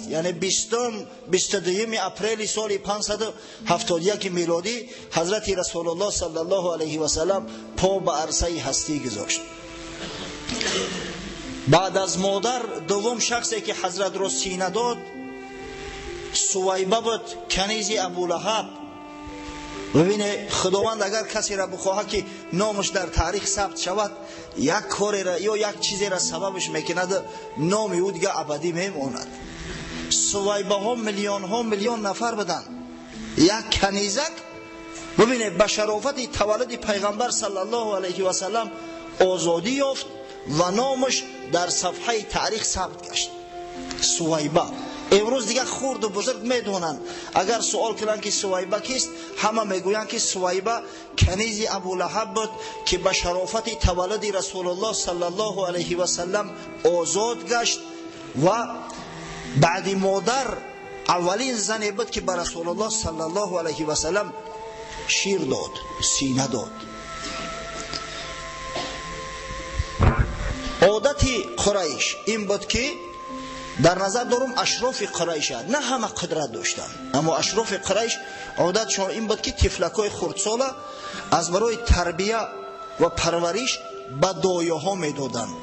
Яъне 22 апрели соли 571 милодӣ ҳазрати Расулуллоҳ саллаллоҳу алайҳи васаллам по ба арсаи ҳастӣ гузошт. Баъд аз модар дуввум шахсе ки ҳазратро сина дод Сувайба буд, канизи Абулаҳаб. Бибине, Худованд агар касеро бихоҳад ки номаш дар таърих сабт шавад, як корера ё як чизеро сабабаш мекунад, номи ӯ дига абадӣ мемонад. Сувайбаҳо миллионҳо миллион нафар буданд. Як канизак, бибине, ба шарофати таваллуди пайғамбар саллаллоҳу алайҳи васаллам озодӣ ёфт ва номаш дар сафҳаи таърих сабт гашт. Сувайба имрӯз дигар хурду бузург медонанд. Агар суол кунанд ки Сувайба кист, ҳама мегӯянд ки Сувайба канизи Абулаҳаб буд ки ба шарофати таваллуди Расулуллоҳ саллаллоҳу алайҳи васаллам озод гашт ва баъди модар аввалин зане буд ки ба Расулуллоҳ саллаллоҳу алайҳи васаллам шир дод, сина дод. Одати Қурайш ин буд ки дар назар дорум ашрофи Қурайша, на ҳама қудрат доштанд, аммо ашрофи Қурайш одатшон ин буд ки тифлакҳои хурдсола аз барои тарбия ва парвариш ба дояҳо медоданд.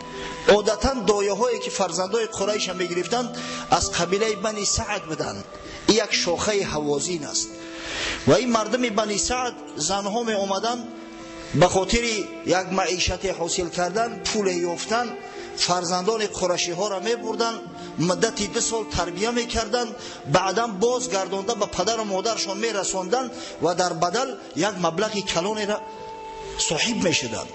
Одатан дояҳое ки фарзандои Қурайша мегирифтанд аз қабилаи Бани Саъд буданд. Ин як шохаи ҳавозин аст ва ин мардуми Бани Саъд занҳо меомаданд ба хотири як маишате ҳосил кардан, пуле ёфтан, фарзандони қурашиҳоро мебурданд, муддати 2 сол тарбия мекарданд, баъдан боз гардонда ба падару модаршон мерасонданд ва дар бадал як маблағи калонеро соҳиб мешуданд.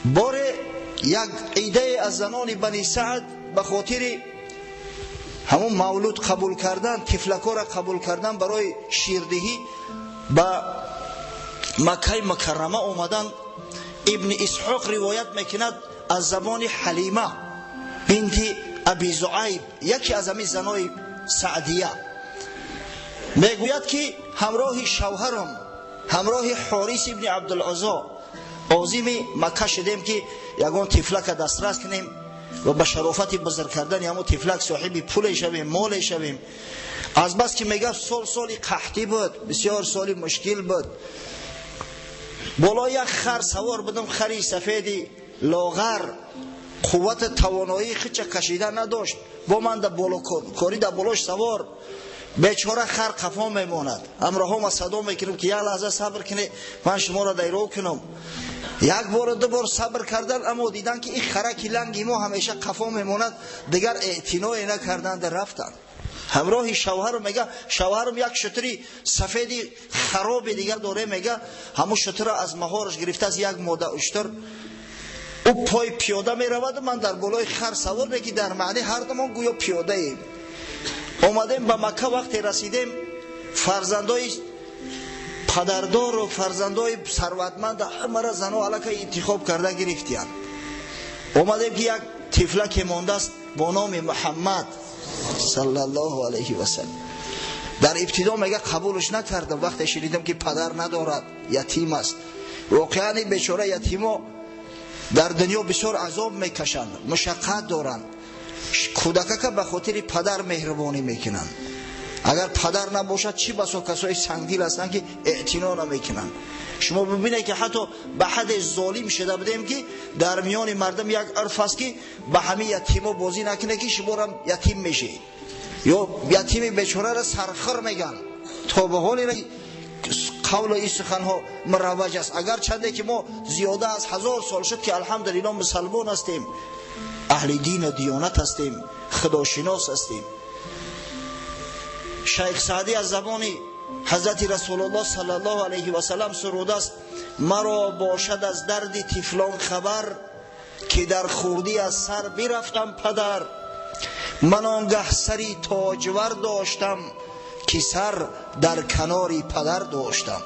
Боре як идае аз занони Бани Саъд ба хотири ҳамон мавлуд қабул кардан, тифлакҳоро қабул кардан барои ширдиҳӣ ба Маккаи Мукаррама омаданд. Ибни Исҳоқ ривоят мекунад аз забони Ҳалима бинти Аби Зуайб, яке аз ҳамин занои Саъдия, мегӯяд ки ҳамроҳи шавҳарам, ҳамроҳи Ҳорис ибни Абдулуззо озими Макка шудем ки ягон тифлака дастрас кунем ва ба шарофати бузург кардани ҳамон тифлак соҳиби пуле шавем, моле шавем. Аз бас ки мегӯяд сол соли қаҳтӣ буд, бисёр соли мушкил буд. Боло як хар савор будам, хари сафеди лоғар, қуввати тавоноии хича кашида надошт. Бо ман дар боло кори дар болош савор, бечора хар қафо мемонад. Ҳамроҳома садо мекунам ки як лаҳза сабр кунед, ман шуморо дайро кунам. Як бору ду бор сабр кардан, аммо дидан ки ин хараки ланги мо ҳамеша қафо мемонад, дигар эътиное накарданд, рафтанд. Ҳамроҳи шавҳарам мега, шавҳарам як шутури сафеди хароби дигар доре, мега, ҳамон шутура аз маҳораш гирифтааст як мода уштур. Ӯ пой пиёда меравад, ман дар болои хар савор, ки дар маъни ҳар думон гӯё пиёдаем. Омадем ба Макка, вақте расидем, фарзандои падардору фарзандои сарватманд ҳамаро зано аллакай интихоб карда гирифтиянд. Омадем ки як тифлаке мондааст бо номи Муҳаммад саллаллоҳу алайҳи васаллам. Дар ибтидо мега қабулш накардам, вақте шунидам ки падар надорад, ятим аст. Воқеан ин бечора ятимо дар дунё бисёр азоб мекашанд, мушаққат доранд. Кӯдакака ба хотири падар меҳрубонӣ мекунанд. Агар падар набошад, чӣ басо касои сангдил ҳастанд ки эътино намекунанд. Шумо бибинед ки ҳатто ба ҳадде золим шуда будем ки дар миёни мардум як урф аст ки ба ҳамин ятимо бозӣ накунед ки шуморам ятим мешед. Ё ятими бечораро сархӯр меган. То ба ҳоле қавлу ин суханҳо муравваҷ аст. Агарчанде ки мо зиёда аз 1000 сол шуд ки алҳамдулиллоҳ мусалмон ҳастем, аҳли дину диёнат ҳастем, худошинос ҳастем. Шайх Саъдӣ аз забони ҳазрати Расулуллоҳ саллаллоҳу алайҳи васаллам сурудааст: маро бошад аз дарди тифлон хабар, ки дар хурдӣ аз сар бирафтам падар. Ман он гаҳ сари тоҷвар доштам, ки сар дар канори падар доштам.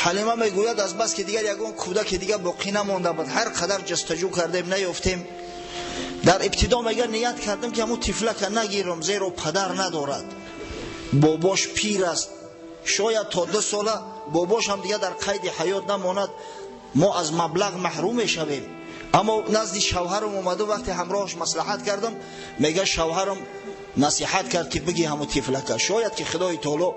Ҳалима мегӯяд аз бас ки дигар ягон кӯдаки дигар боқӣ намонда буд, ҳар қадар ҷустуҷӯ кардем наёфтем. Дар ибтидо мегӯяд ният кардам ки ҳамун тифлака нагирам, зеро падар надорад, бобош пир аст, шояд то 2 сола бобош ҳам дигар дар қайди ҳаёт намонад. мо аз маблағ маҳрум мешавем. Аммо назди шавҳарам омаду вақте ҳамроҳаш маслиҳат кардам, мега шавҳарам насиҳат кард ки бигӣ ҳамун тифлака, шояд ки Худои Таоло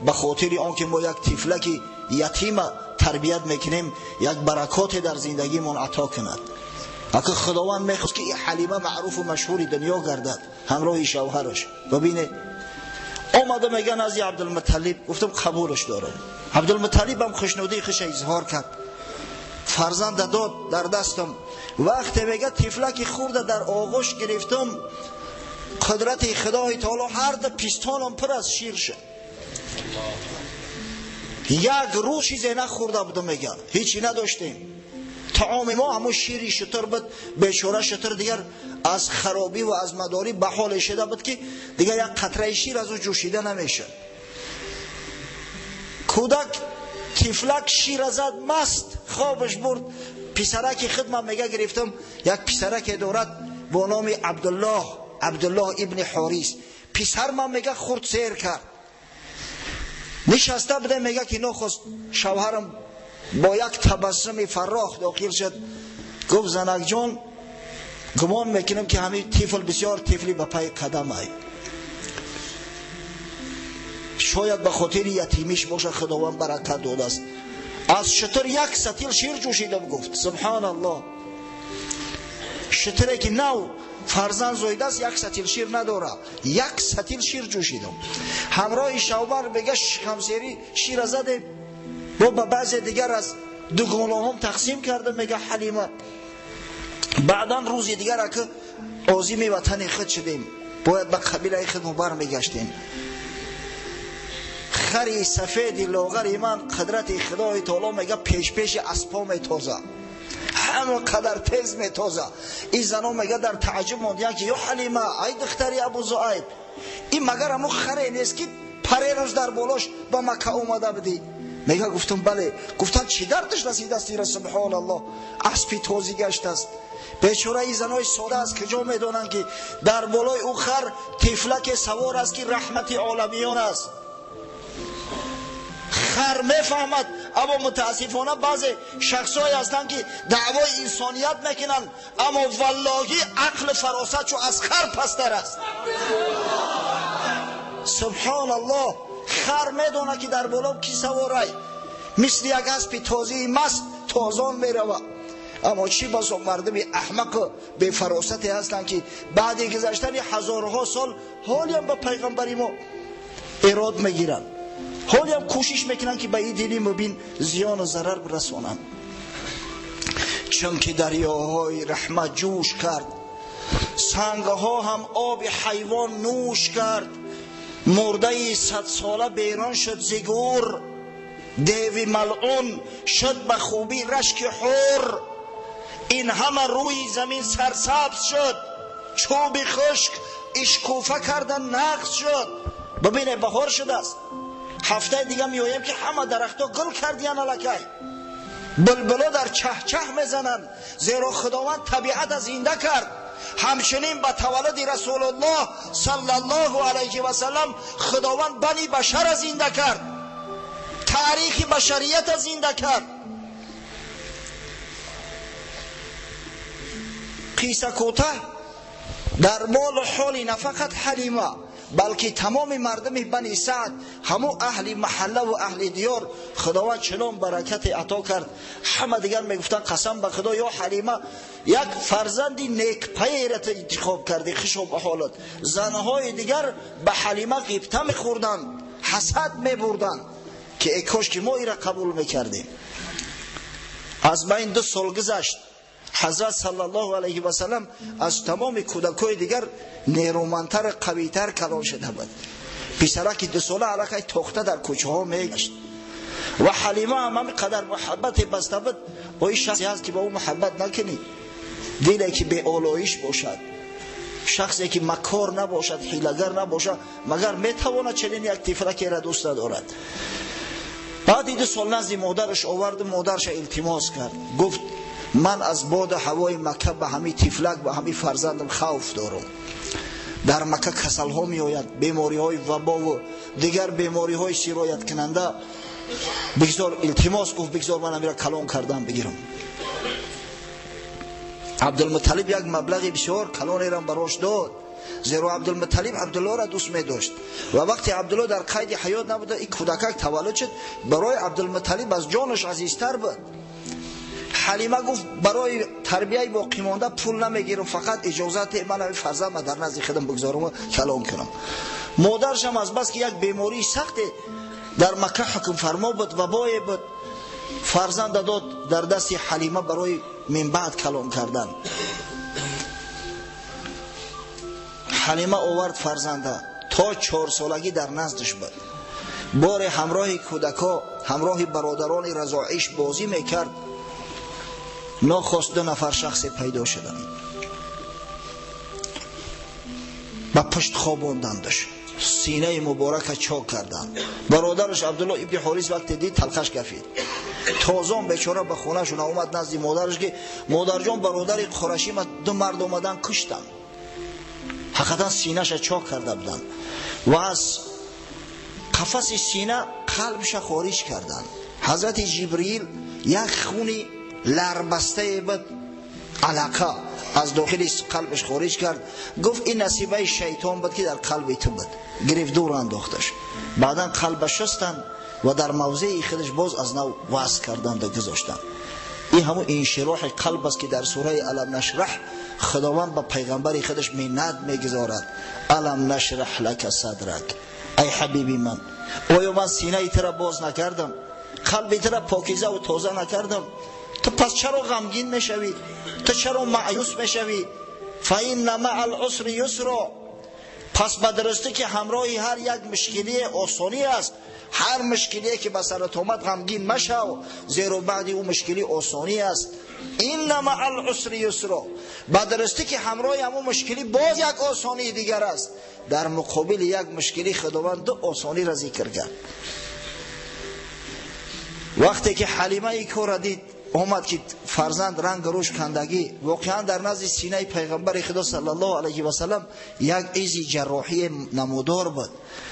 ба хотири он ки мо як тифлаки ятима тарбият мекунем, як баракоте дар зиндагимон ато кунад. Ака Худованд мехост ки Ҳалима маъруфу машҳури дунё гардад ҳамроҳи шавҳараш. Бибинед, омада мега назди Абдулмуталлиб, гуфтам қабулаш дорам. Абдулмуталлиб ҳам хушнудии худша изҳор кард, фарзанда дод дар дастам. Вақте мега тифлаки хурда дар оғӯш гирифтам, қудрати Худои Таоло ҳар ду пистонам пур аз шир шуд. Як рӯз чизе нахӯрда будам, мега ҳечи надоштем. Таоми мо ҳамун шири шутур буд. Бечора шутур дигар аз харобӣ ва аз мадорӣ ба ҳоле шуда буд ки дигар як қатраи шир аз ӯ ҷӯшида намешуд. Кӯдак тифлак шира зад, маст хобаш бурд. Писараки худ ман мега гирифтам, як писараке дорад бо номи Абдуллоҳ, Абдуллоҳ ибни Ҳорис. Писар ман мега хурд сер кард. Нишаста будем, мега ки нохост шавҳарам бо як табассуми фаррох дохил шуд, гуфт занакҷон, гумон мекунам ки ҳамин тифл бисёр тифли ба пай қадам ай, шояд ба хотири ятимиш бошад, Худованд баракат додааст. Аз шутур як сатил шир ҷӯшидам, гуфт. Субҳаналлоҳ, шутуре ки нав фарзанд зоидааст як сатил шир надорад, як сатил шир ҷӯшидам. Ҳамроҳи шавбар мега шикамсерӣ шира задем, бо ба баъзе дигар аз дугонаҳом тақсим кардам, мега Ҳалима. Баъдан рӯзи дигар ака озими ватани худ шудем, бояд ба қабилаи худ мо бармегаштем. Хари сафеди лоғари ман қудрати Худои Таоло мега пешпеши аспо метоза, ҳама қадар тез метоза. Ин зано мега дар тааҷҷуб мондиянд ки ё Ҳалима, ай духтари Абу Зуайб, ин магар ҳамун харе нест ки парерӯз дар болош ба Макка омада будӣ? Мега гуфтам бале. Гуфтанд чӣ дардаш расидааст ира? Субҳоналлоҳ, аспи тозӣ гаштааст. Бечора ин занои сода аз куҷо медонанд ки дар болои ӯ хар тифлаке савор аст ки раҳмати оламиён аст. Хар мефаҳмад, аммо мутаассифона баъзе шахсҳое ҳастанд ки даъвои инсоният мекунанд, аммо валлоҳи ақлу фаросат чу аз хар пасттар аст. Субҳоналлоҳ, хар медонад ки дар боло ки саворай, мисли як аспи тозии маст тозон меравад. Аммо чӣ басо мардуми аҳмақу бефаросате ҳастанд ки баъди гузаштани ҳазорҳо сол ҳолиам ба пайғамбари мо эрод мегиранд, ҳолиам кӯшиш мекунанд ки ба ин дини мубин зиёну зарар бирасонанд. Чунки дарёҳои раҳмат ҷӯш кард, сангҳо ҳам оби ҳайвон нӯш кард, мурдаи садсола берон шуд зи гӯр, деви малъун шуд ба хубӣ рашки ҳур. Ин ҳама рӯи замин сарсабз шуд, чӯби хушк ишкуфа карда нағз шуд. Бибине, баҳор шудааст. Ҳафтаи дига меоем ки ҳама дарахтҳо гул кардиян, аллакай булбуло дар чаҳчаҳ мезананд, зеро Худованд табиата зинда кард. Ҳамчунин ба таваллуди Расулуллоҳ саллаллоҳу алайҳи васаллам Худованд бани башара зинда кард, таърихи башарията зинда кард. Қисса кӯтаҳ, дар молу ҳоли на фақат Ҳалима, балки тамоми мардуми бани Саъд, ҳамун аҳли маҳаллаву аҳли диёр, Худованд чунон баракате ато кард, ҳама дигар мегуфтанд қасам ба Худо, ё Ҳалима, як фарзанди некпайера ту интихоб кардӣ, хушо ба ҳолат. Занҳои дигар ба Ҳалима ғибта мехӯрданд, ҳасад мебурданд ки э кош ки мо ира қабул мекардем. Аз байн 2 сол гузашт. Ҳазрат саллаллоҳу алайҳи васаллам аз тамоми кӯдакҳои дигар нерӯмандтар, қавитар калон шуда буд. Писараки 2 сола аллакай тохта дар кӯчаҳо мегашт ва Ҳалима ҳам ҳамин қадар муҳаббате баста буд. Бо ин шахсе ҳаст ки ба ӯ муҳаббат накунӣ, диле ки беолоиш бошад, шахсе ки макор набошад, ҳилагар набошад, магар метавонад чунин як тифлакеро дӯст надорад? Баъди 2 сол назди модараш оварду модарша илтимос кард, гуфт ман аз боду ҳавои Макка ба ҳамин тифлак, ба ҳамин фарзандам хавф дорам. Дар Макка касалҳо меояд, бемориҳои вабову дигар бемориҳои сирояткунанда. Бигзор, илтимос, гуфт, бигзор ман амира калон кардан бигирам. Абдулмуталиб як маблағи бисёр калонеро барош дод, зеро Абдулмуталиб Абдуллоро дӯст медошт ва вақте Абдулло дар қайди ҳаёт набуда, ин кӯдакак таваллуд шуд, барои Абдулмуталиб аз ҷонаш азизтар буд. Ҳалима гуфт барои тарбияи боқимонда пул намегирам, фақат иҷозат деҳ ман ҳамин фарзандро дар назди худам бигзорам ва калон кунам. Модаршам аз бас ки як бемории сахте дар Макка ҳукмфармо буд, вабое буд, фарзанда дод дар дасти Ҳалима барои минбаъд калон кардан. Ҳалима овард фарзанда, то 4 солагӣ дар наздаш буд. Боре ҳамроҳи кӯдакҳо, ҳамроҳи бародарони разоиш бозӣ мекард, нохост 2 нафар шахсе пайдо шуданд, ба пушт хобондандаш, синаи муборака чок карданд. Бародараш Абдулло ибни Ҳорис вақте дид талхаш гафид. Тозон бечора ба хонашон омад назди модараш ки модарҷон, бародари қурашӣ ма 2 мард омадан куштанд. Ҳақиқатан синаша чок карда буданд ва аз қафаси сина қалбша хориҷ карданд. Ҳазрати Ҷибриил як хуни ларбастае буд, алақа аз дохили қалбаш хориҷ кард, гуфт ин насибаи шайтон буд ки дар қалби ту буд. Гирифт дур андохташ. Баъдан қалба шустанд ва дар мавзеи худаш боз аз нав васл карданд ва гузоштанд. Ин ҳамун иншироҳи қалб аст ки дар сураи Алам нашраҳ Худованд ба пайғамбари худаш миннат мегузорад. Алам нашраҳ лака садрак, ай ҳабиби ман, оё ман синаи тура боз накардам, қалби тура покиза ва тоза накардам? Ту пас чаро ғамгин мешавӣ? Ту чаро маъюс мешавӣ? Фаинна маа алъусри юсро, пас ба дурустӣ ки ҳамроҳи ҳар як мушкилие осонӣ аст. Ҳар мушкилие ки ба сарат омад ғамгин машав, зеро баъди ӯ мушкилӣ осонӣ аст. Инна маа алъусри юсро, ба дурустӣ ки ҳамроҳи ҳамон мушкилӣ боз як осонии дигар аст. Дар муқобили як мушкилӣ Худованд 2 осониро зикр кард. Вақте ки Ҳалима ин корро дид, омад ки фарзанд ранг рӯш кандагӣ, воқеан дар назди синаи пайғамбари Худо саллаллоҳу алайҳи васаллам як изи ҷарроҳии намудор буд.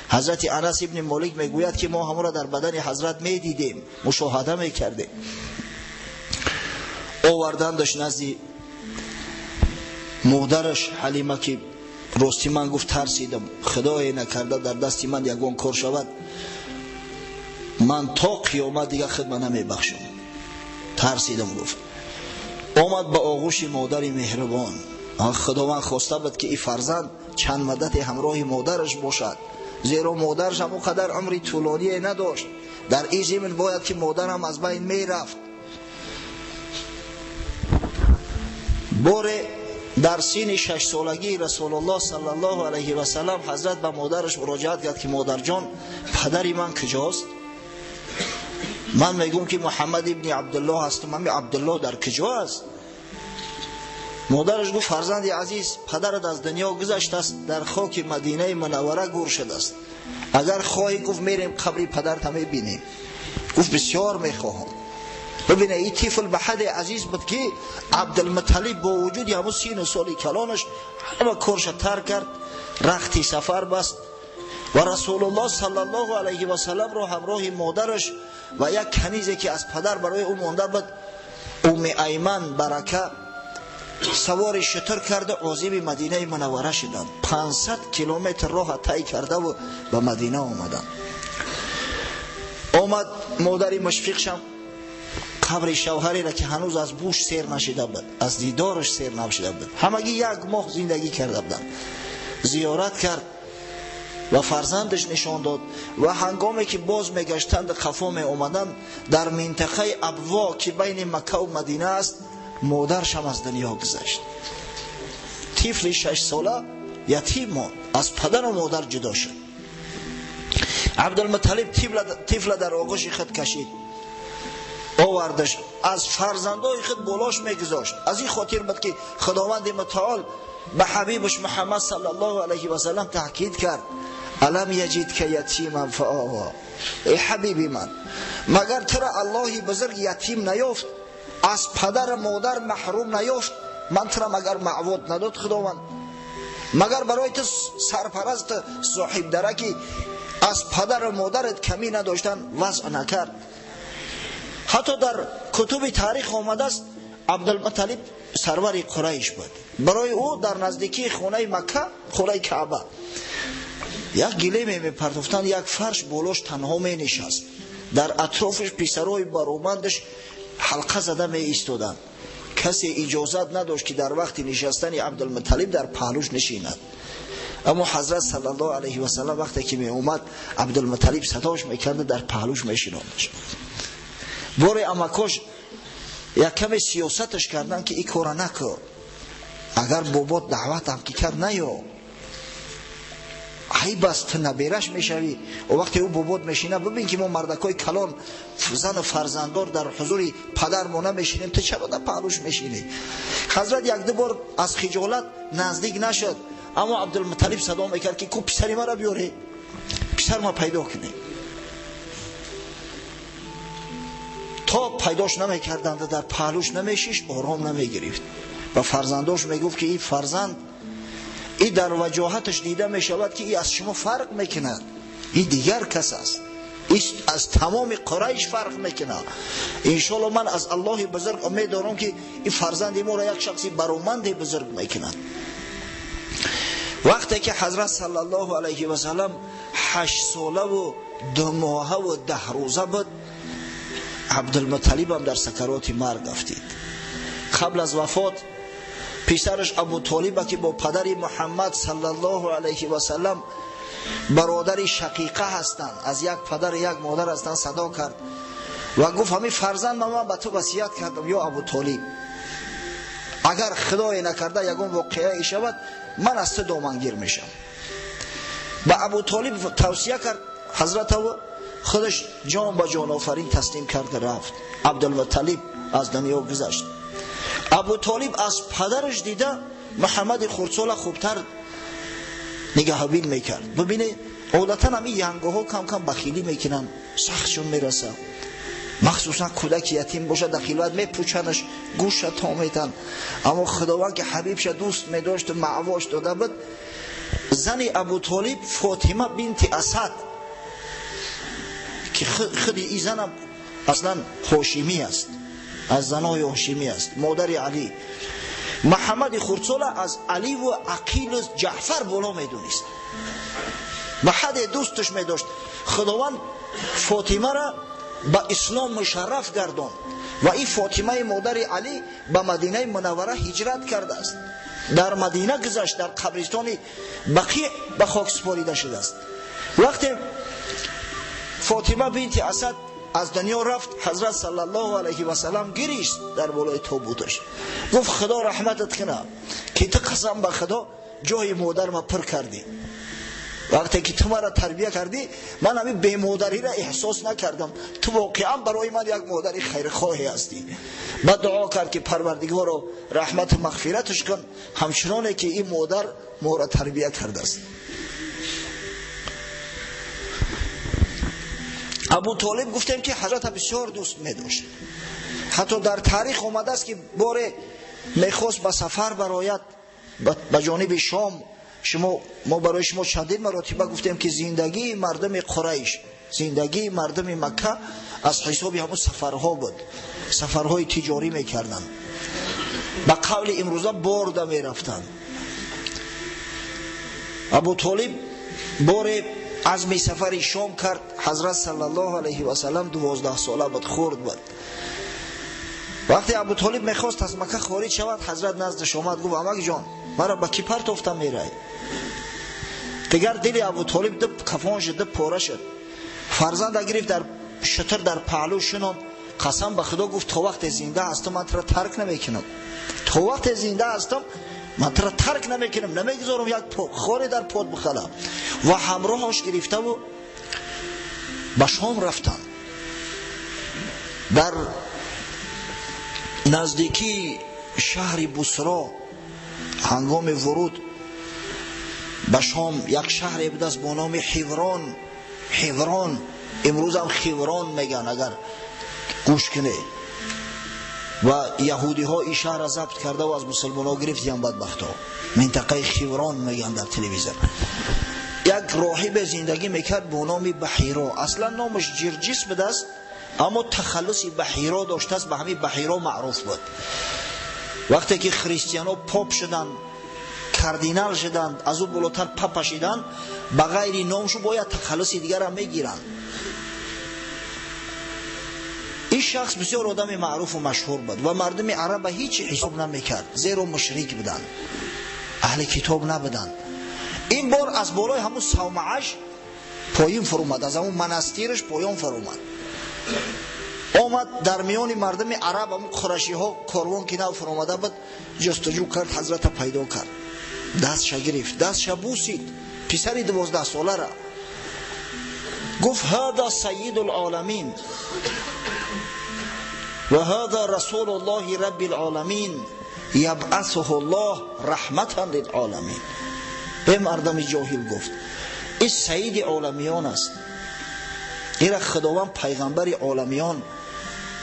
Ҳазрати Анас ибни Молик мегӯяд ки мо ҳамонро дар бадани ҳазрат медидем, мушоҳада мекардем. Овардандаш назди модараш Ҳалима ки рости ман гуфт тарсидам, Худое накарда дар дасти ман ягон кор шавад, ман то қиёмат дигар хидма намебахшам. Тарсидам гуфт. Омад ба оғӯши модари меҳрубон. Худованд хоста буд ки ин фарзанд чанд муддате ҳамроҳи модараш бошад, зеро модараш ҳам он қадар умри тӯлоние надошт. Дар ин зимн бояд ки модарам аз байн мерафт. Боре дар синни 6 солагии Расулуллоҳ саллаллоҳу алайҳи васаллам ҳазрат ба модараш муроҷиат кард ки модарҷон, падари ман куҷост? Ман мегӯм ки Муҳаммад ибни Абдуллоҳ ҳастам, ҳамин Абдуллоҳ дар куҷо аст? Модараш гуфт фарзанди азиз, падарат аз дунё гузаштааст, дар хоки Мадинаи Мунаввара гур шудааст. Агар хоҳӣ, гуфт, мерем қабри падарта мебинем. Гуфт бисёр мехоҳам. Бибине, ин тифл ба ҳадде азиз буд ки Абдулмуталиб бо вуҷуди ҳамун 30 соли калонаш ҳама корша тарк кард, рахти сафар баст ва Расулуллоҳ саллаллоҳу алайҳи васалламро ҳамроҳи модараш ва як канизе ки аз падар барои ӯ монда буд, Умми Айман Барака, савори шутур карда озими Мадинаи Мунаввара шуданд. 500 километр роҳа тай кардаву ба Мадина омаданд. Омад модари мушфиқшам қабри шавҳареро ки ҳанӯз аз буш сер нашида буд, аз дидораш сер нашида буд, ҳамагӣ 1 моҳ зиндагӣ карда буданд, зиёрат кард ва фарзандаш нишон дод. Ва ҳангоме ки боз мегаштанд, қафо меомаданд, дар минтақаи Абво ки байни Макка ва Мадина аст, модаршам аз дунё гузашт. Тифли 6 сола ятим монд, аз падару модар ҷудо шуд. Абдулмуталиб тифла дар оғӯши худ кашид, овардаш, аз фарзандои худ болош мегузошт. Аз ин хотир буд ки Худованди мутаол ба ҳабибаш Муҳаммад саллаллоҳу алайҳи васаллам таъкид кард: алам яҷидка ятиман фаова. Эй ҳабиби ман, магар тура Аллоҳи бузург ятим наёфт, аз падару модар маҳрум наёфт? Ман тура магар маъвуд надод Худованд? Магар барои ту сарпараст соҳибдараки аз падару модарат камӣ надоштан вазъ накард? Ҳатто дар кутуби таърих омадааст, Абдулмуталиб сарвари Қурайш буд. Барои ӯ дар наздикии хонаи Макка, хонаи Каъба, як гилеме мепартофтанд, як фарш болош танҳо менишаст. Дар атрофаш писарои баромандаш ҳалқа зада меистоданд. Касе иҷозат надошт, ки дар вақти нишастани Абдулмуталлиб дар паҳлӯш нишинад. Аммо ҳазрат саллаллоҳу алайҳи васаллам вақте ки меомад, Абдулмуталлиб садош мекард, дар паҳлӯш мешинондаш. Боре амакош як каме сиёсаташ карданд, ки ин кора накун, агар бобот даъватам ки кард, наё, айб аст, ту набераш мешавӣ. Вақте ӯ бобот мешина, бибин ки мо мардакҳои калон, зану фарзанддор дар ҳузури падармо намешинем, ту чаро дар паҳлӯш мешинӣ? Ҳазрат якду бор аз хиҷолат наздик нашуд, аммо Абдулмуталлиб садо мекард, ки ку писари маро биёре, писар ма пайдо кунӣ. То пайдош намекарданд, дар паҳлӯш намешишт, ором намегирифт. Ба фарзандош мегуфт, ки ин фарзанд, и дар ваҷоҳаташ дида мешавад, ки и аз шумо фарқ мекунад, и дигар кас аст, и аз тамоми Қурайш фарқ мекунад. Иншоалло ман аз Аллоҳи бузург умед дорам, ки ин фарзанди моро як шахси бароманди бузург мекунад. Вақте ки ҳазрат саллаллоҳу алайҳи васаллам 8 солаву 2 моҳаву 10 рӯза буд, Абдулмуталлибам дар сакароти марг афтид. Қабл аз вафот писараш Абутолиба, ки бо падари Муҳаммад саллаллоҳу алайҳи васаллам бародари шақиқа ҳастанд, аз як падар як модар ҳастанд, садо кард ва гуфт: ҳамин фарзанд ман ба ту васият кардам, ё Абутолиб, агар худое накарда ягон воқеае шавад, ман аз ту домангир мешавам. Ба Абутолиб тавсия кард ҳазрат, худаш ҷон ба ҷонофарин таслим карда рафт. Абдулмуталлиб аз дунё гузашт. Абутолиб аз падараш дида Муҳаммади хурдсола хубтар нигаҳбин мекард. Бибинед, одатан ҳамин янгоҳо кам-кам бахилӣ мекунанд, сахтшон мерасад. Махсусан кӯдаки ятим бошад, дар хилват мепӯчанаш, гӯша то метан. Аммо Худованд, ки ҳабибша дӯст медошту маъвош дода буд, зани Абутолиб Фотима бинти Асад, ки худи ин занам аслан ҳошимӣ аст, аз занои ҳошимӣ аст, модари Алӣ, Муҳаммади хурдсола аз Аливу Ақилу Ҷаъфар боло медонист, ба ҳадде дӯсташ медошт. Худованд Фотимара ба ислом мушарраф гардонд ва ин Фотимаи модари Алӣ ба Мадинаи Мунаввара ҳиҷрат кардааст. Дар Мадина гузашт, дар қабристони Бақиъ ба хок супорида шудааст. Вақте Фотима бинти Асад аз дунё рафт, ҳазрат саллаллоҳу алайҳи васаллам гирист дар болои тобуташ, гуфт: Худо раҳматат кунад, ки ту қасам ба Худо ҷои модарма пур кардӣ. Вақте ки ту маро тарбия кардӣ, ман ҳамин бемодариро эҳсос накардам, ту воқеан барои ман як модари хайрхоҳе ҳастӣ. Баъд дуо кард, ки Парвардигоро раҳмату мағфираташ кун, ҳамчуноне ки ин модар моро тарбия кардааст. Абутолиб гуфтем, ки ҳазрата бисёр дӯст медошт. Ҳатто дар таърих омадааст, ки боре мехост ба сафар барояд ба ҷониби Шом. Мо барои шумо чандин маротиба гуфтем, ки зиндагии мардуми Қурайш, зиндагии мардуми Макка аз ҳисоби ҳамун сафарҳо буд. Сафарҳои тиҷорӣ мекарданд, ба қавли имрӯза борда мерафтанд. Абутолиб боре азми сафари Шом кард. Ҳазрат саллаллоҳу алайҳи васаллам 12 сола буд, хурд буд. Вақте Абутолиб мехост аз Макка хориҷ шавад, ҳазрат наздаш омад, гуфт: амакҷон, маро ба кӣ партофта мерай? Дигар дили Абутолиб ду кафон шуд, ду пора шуд. Фарзанда гирифт, дар шутур дар паҳлӯ шинонд. Қасам ба Худо гуфт: то вақте зинда ҳастам, ман туро тарк намекунам. То вақте зинда ҳастам, ман туро тарк намекунам, намегузорам як хоре дар под бихалам. Ва ҳамроҳаш гирифтаву ба Шом рафтанд. Дар наздикии шаҳри Бусро, ҳангоми вуруд ба Шом, як шаҳре будааст бо номи Ҳиврон. Ҳиврон, имрӯзам Хиврон меган, агар гӯш кунед. Ва яҳудиҳо ин шаҳрро забт карда ва аз мусулмонҳо гирифтиян, бадбахтҳо. Минтақаи Хиврон меган дар телевизор. Як роҳибе зиндагӣ мекард бо номи Баҳиро. Аслан номаш Ҷирҷис будааст, аммо тахаллуси Баҳиро доштааст, ба ҳамин Баҳиро маъруф буд. Вақте ки христиано поп шуданд, кардинал шуданд, аз ӯ болотар папа шуданд, ба ғайри номшу бояд тахаллуси дигарам мегиранд. Ин шахс бисёр одами маъруфу машҳур буд ва мардуми араба ҳеҷ ҳисоб намекард, зеро мушрик буданд, аҳли китоб набуданд. Ин бор аз болои ҳамун савмааш поин фуромад, аз ҳамун монастираш поён фуромад, омад дар миёни мардуми араб, ҳамун қурашиҳо корвон ки нав фуромада буд, ҷустуҷӯ кард, ҳазрата пайдо кард, дастша гирифт, дастша бусид, писари 12 солара гуфт: ҳада сайиду лоламин ва ҳада расулу ллоҳи рабби лоламин ябъасуҳу ллоҳ раҳматан лилоламин. Э мардами ҷоҳил, гуфт, ин саиди оламиён аст, ира худованд пайғамбари оламиён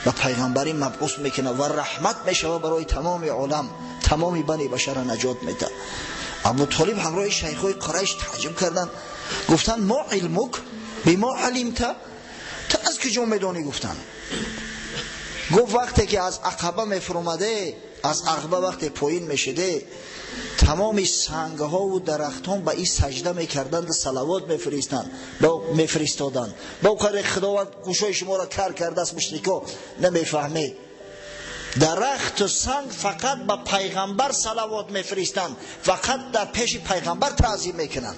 ба пайғамбарӣ мабъус мекунад ва раҳмат мешавад барои тамоми олам, тамоми бани башара наҷот медиҳад. Абутолиб ҳамроҳи шайхҳои Қурайш таъҷуб карданд, гуфтанд: мо илмук бимо алимта, ту аз куҷо медонӣ? Гуфтанд. Гуфт: вақте ки аз Ақаба мефуромаде, аз Ақба вақте поин мешиде, тамоми сангҳову дарахтон ба ин саҷда мекарданд, салавот мефиристоданд. Ба қадре Худованд гӯшои шуморо кар кардааст, мушрико намефаҳмед. Дарахту санг фақат ба пайғамбар салавот мефиристанд, фақат дар пеши пайғамбар таъзим мекунанд.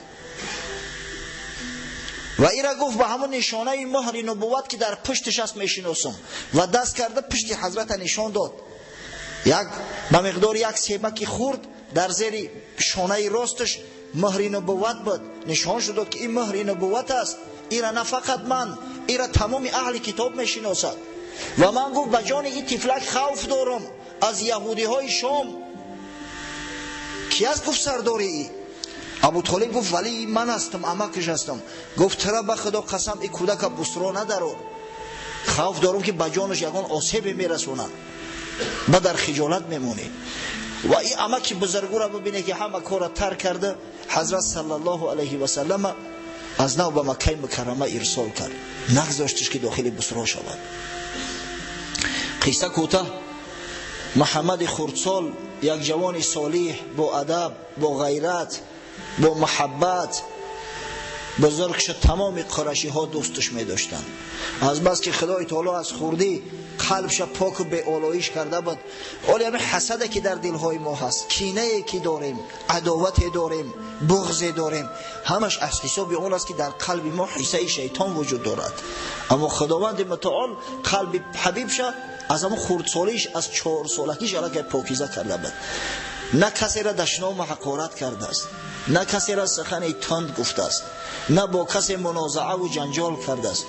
Ва ира гуфт: ба ҳамон нишонаи муҳри нубувват ки дар пуштиш аст мешиносам. Ва даст карда пушти ҳазрата нишон дод. Як ба миқдори як себаки хурд дар зери шонаи росташ муҳри нубувват буд. Нишон шуд ки ин муҳри нубувват аст, ира на фақат ман, ира тамоми аҳли китоб мешиносад. Ва ман, гуфт, ба ҷони ин тифлак хавф дорам аз яҳудиҳои Шом. Ки аст, гуфт, сардори ӣ? Абутолиб гуфт: валии ман ҳастам, амакаш ҳастам. Гуфт: тира ба Худо қасам, ин кӯдака Бусро надарор, хавф дорам ки ба ҷонаш ягон осебе мерасонанд, ба дар хиҷолат мемонӣ. Ва ин амаки бузургура бибине ки ҳама кора тарк карда, ҳазрат саллаллоҳу алайҳи васаллама аз нав ба Маккаи Мукаррама ирсол кард, нагзоштиш ки дохили Бусро шавад. Қисса кӯтаҳ. Муҳаммади хурдсол, як ҷавони солиҳ, бо адаб, бо ғайрат, бо муҳаббат бузург шуд. Тамоми қурашиҳо дӯсташ медоштанд, аз бас ки Худои таоло аз хурдӣ қалбша поку беолоиш карда буд. Оли ҳамин ҳасаде ки дар дилҳои мо ҳаст, кинае ки дорем, адовате дорем, буғзе дорем, ҳамаш аз ҳисоби он аст ки дар қалби мо ҳиссаи шайтон вуҷуд дорад. Аммо Худованди мутаол қалби ҳабибша аз ҳамон хурдсолиш, аз 4 солагиш аллакай покиза карда буд. На касеро дашному ҳақорат кардааст, на касеро сухани тунд гуфтааст, на бо касе мунозааву ҷанҷол кардааст.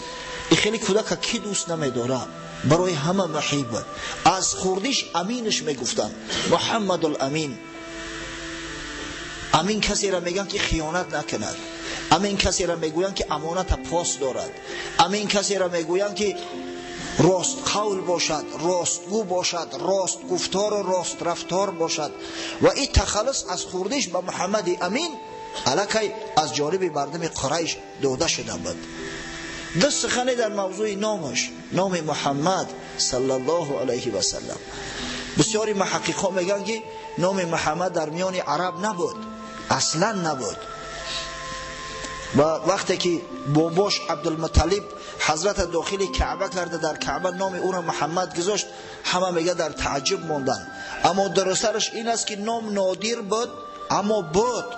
И хеле кӯдака кӣ дӯст намедорад? Барои ҳама муҳиб буд. Аз хурдиш аминаш мегуфтанд, Муҳаммадул Амин. Амин касеро мегӯянд ки хиёнат накунад, амин касеро мегӯянд ки амоната пос дорад, амин касеро мегӯянд ки рост қавл бошад, ростгӯ бошад, рост гуфтору рост рафтор бошад. Ва ин тахаллус аз хурдиш ба Муҳаммади Амин аллакай аз ҷониби мардуми Қурайш дода шуда буд. Ду сухане дар мавзӯи номаш, номи Муҳаммад саллаллоҳу алайҳи васаллам. Бисёри муҳаққиқҳо мегӯянд ки номи Муҳаммад дар миёни араб набуд, аслан набуд. Ва вақте ки бобош Абдулмуталиб ҳазрата дохили Каъба карда, дар Каъба номи ӯро Муҳаммад гузошт, ҳама мега дар таъҷуб монданд. Аммо дурустараш ин аст ки ном нодир буд, аммо буд.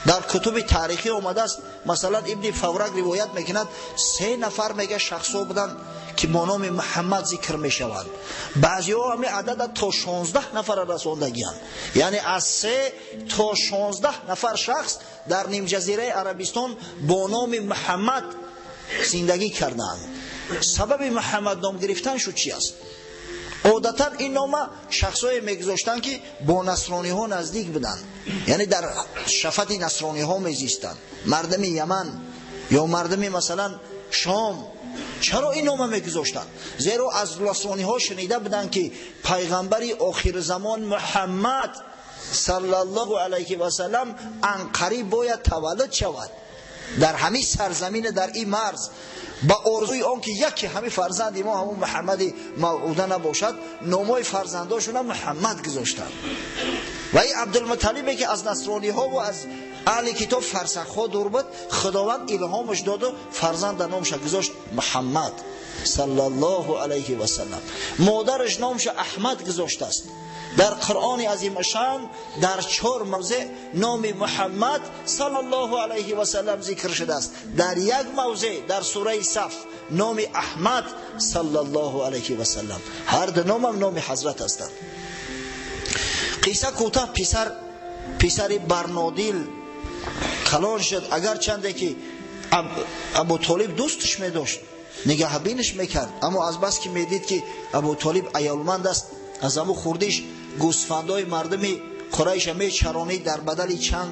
Дар кутуби таърихӣ омадааст, масалан Ибни Фаврак ривоят мекунад, 3 нафар мега шахсҳо буданд ки бо номи Муҳаммад зикр мешаванд. Баъзеҳо ҳамин адада то 16 нафара расондагианд, яъне аз 3 то 16 нафар шахс дар нимҷазираи Арабистон бо номи Муҳаммад зиндагӣ карданд. Сабаби Муҳаммад ном гирифтан шуд чи аст? Одатан ин нома шахсое мегузоштанд ки бо насрониҳо наздик буданд, яъне дар шафати насрониҳо мезистанд, мардуми Яман ё мардуми масалан Шом. Чаро ин нома мегузоштанд? Зеро аз насрониҳо шунида буданд ки пайғамбари охирзамон Муҳаммад саллаллоҳу алайҳи васаллам анқариб бояд таваллуд шавад. Дар ҳамин сарзамин, дар ин марз, ба орзуи он ки яке ҳамин фарзанди мо ҳамон Муҳаммади мавъуда набошад, номҳои фарзандошона Муҳаммад гузоштанд. Ва ин Абдулмуталлибе ки аз насрониҳо ва аз аҳли китоб фарсахҳо дур буд, Худованд илҳомаш доду фарзанда номша гузошт Муҳаммад саллаллоҳу алайҳи васаллам. Модараш номша Аҳмад гузоштааст. Дар Қуръони азимушшаън дар 4 мавзеъ номи Муҳаммад саллаллоҳу алайҳи васаллам зикр шудааст. Дар як мавзеъ дар сураи Саф номи Аҳмад саллаллоҳу алайҳи васаллам. Ҳар ду номам номи ҳазрат ҳастанд. Қисса кӯтоҳ, писари Барнодил калон шуд. Агарчанде ки Абутолиб дӯсташ медошт, нигаҳбинаш мекард, аммо аз бас ки медид ки Абутолиб аёлманд аст, аз ҳаму хурдиш гӯсфандои мардуми Қурайша мечаронид, дар бадали чанд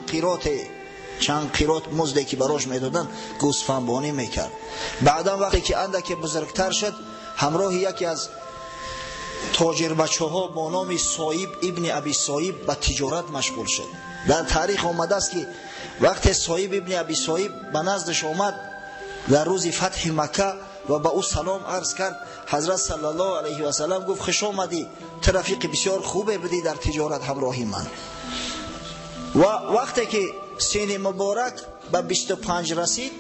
қирот музде ки барош медоданд гӯсфандбонӣ мекард. Баъдан вақте ки андаке бузургтар шуд, ҳамроҳи яке аз тоҷирбачаҳо бо номи Соиб ибни Аби Соиб ба тиҷорат машғул шуд. Дар таърих омадааст ки вақте Соиб ибни Аби Соиб ба наздаш омад дар рӯзи фатҳи Макка ва ба ӯ салом арз кард, ҳазрат саллаллоҳу алайҳи васаллам гуфт: хуш омадӣ, ту рафиқи бисёр хубе будӣ дар тиҷорат ҳамроҳи ман. Ва вақте ки сини муборак ба 25 расид,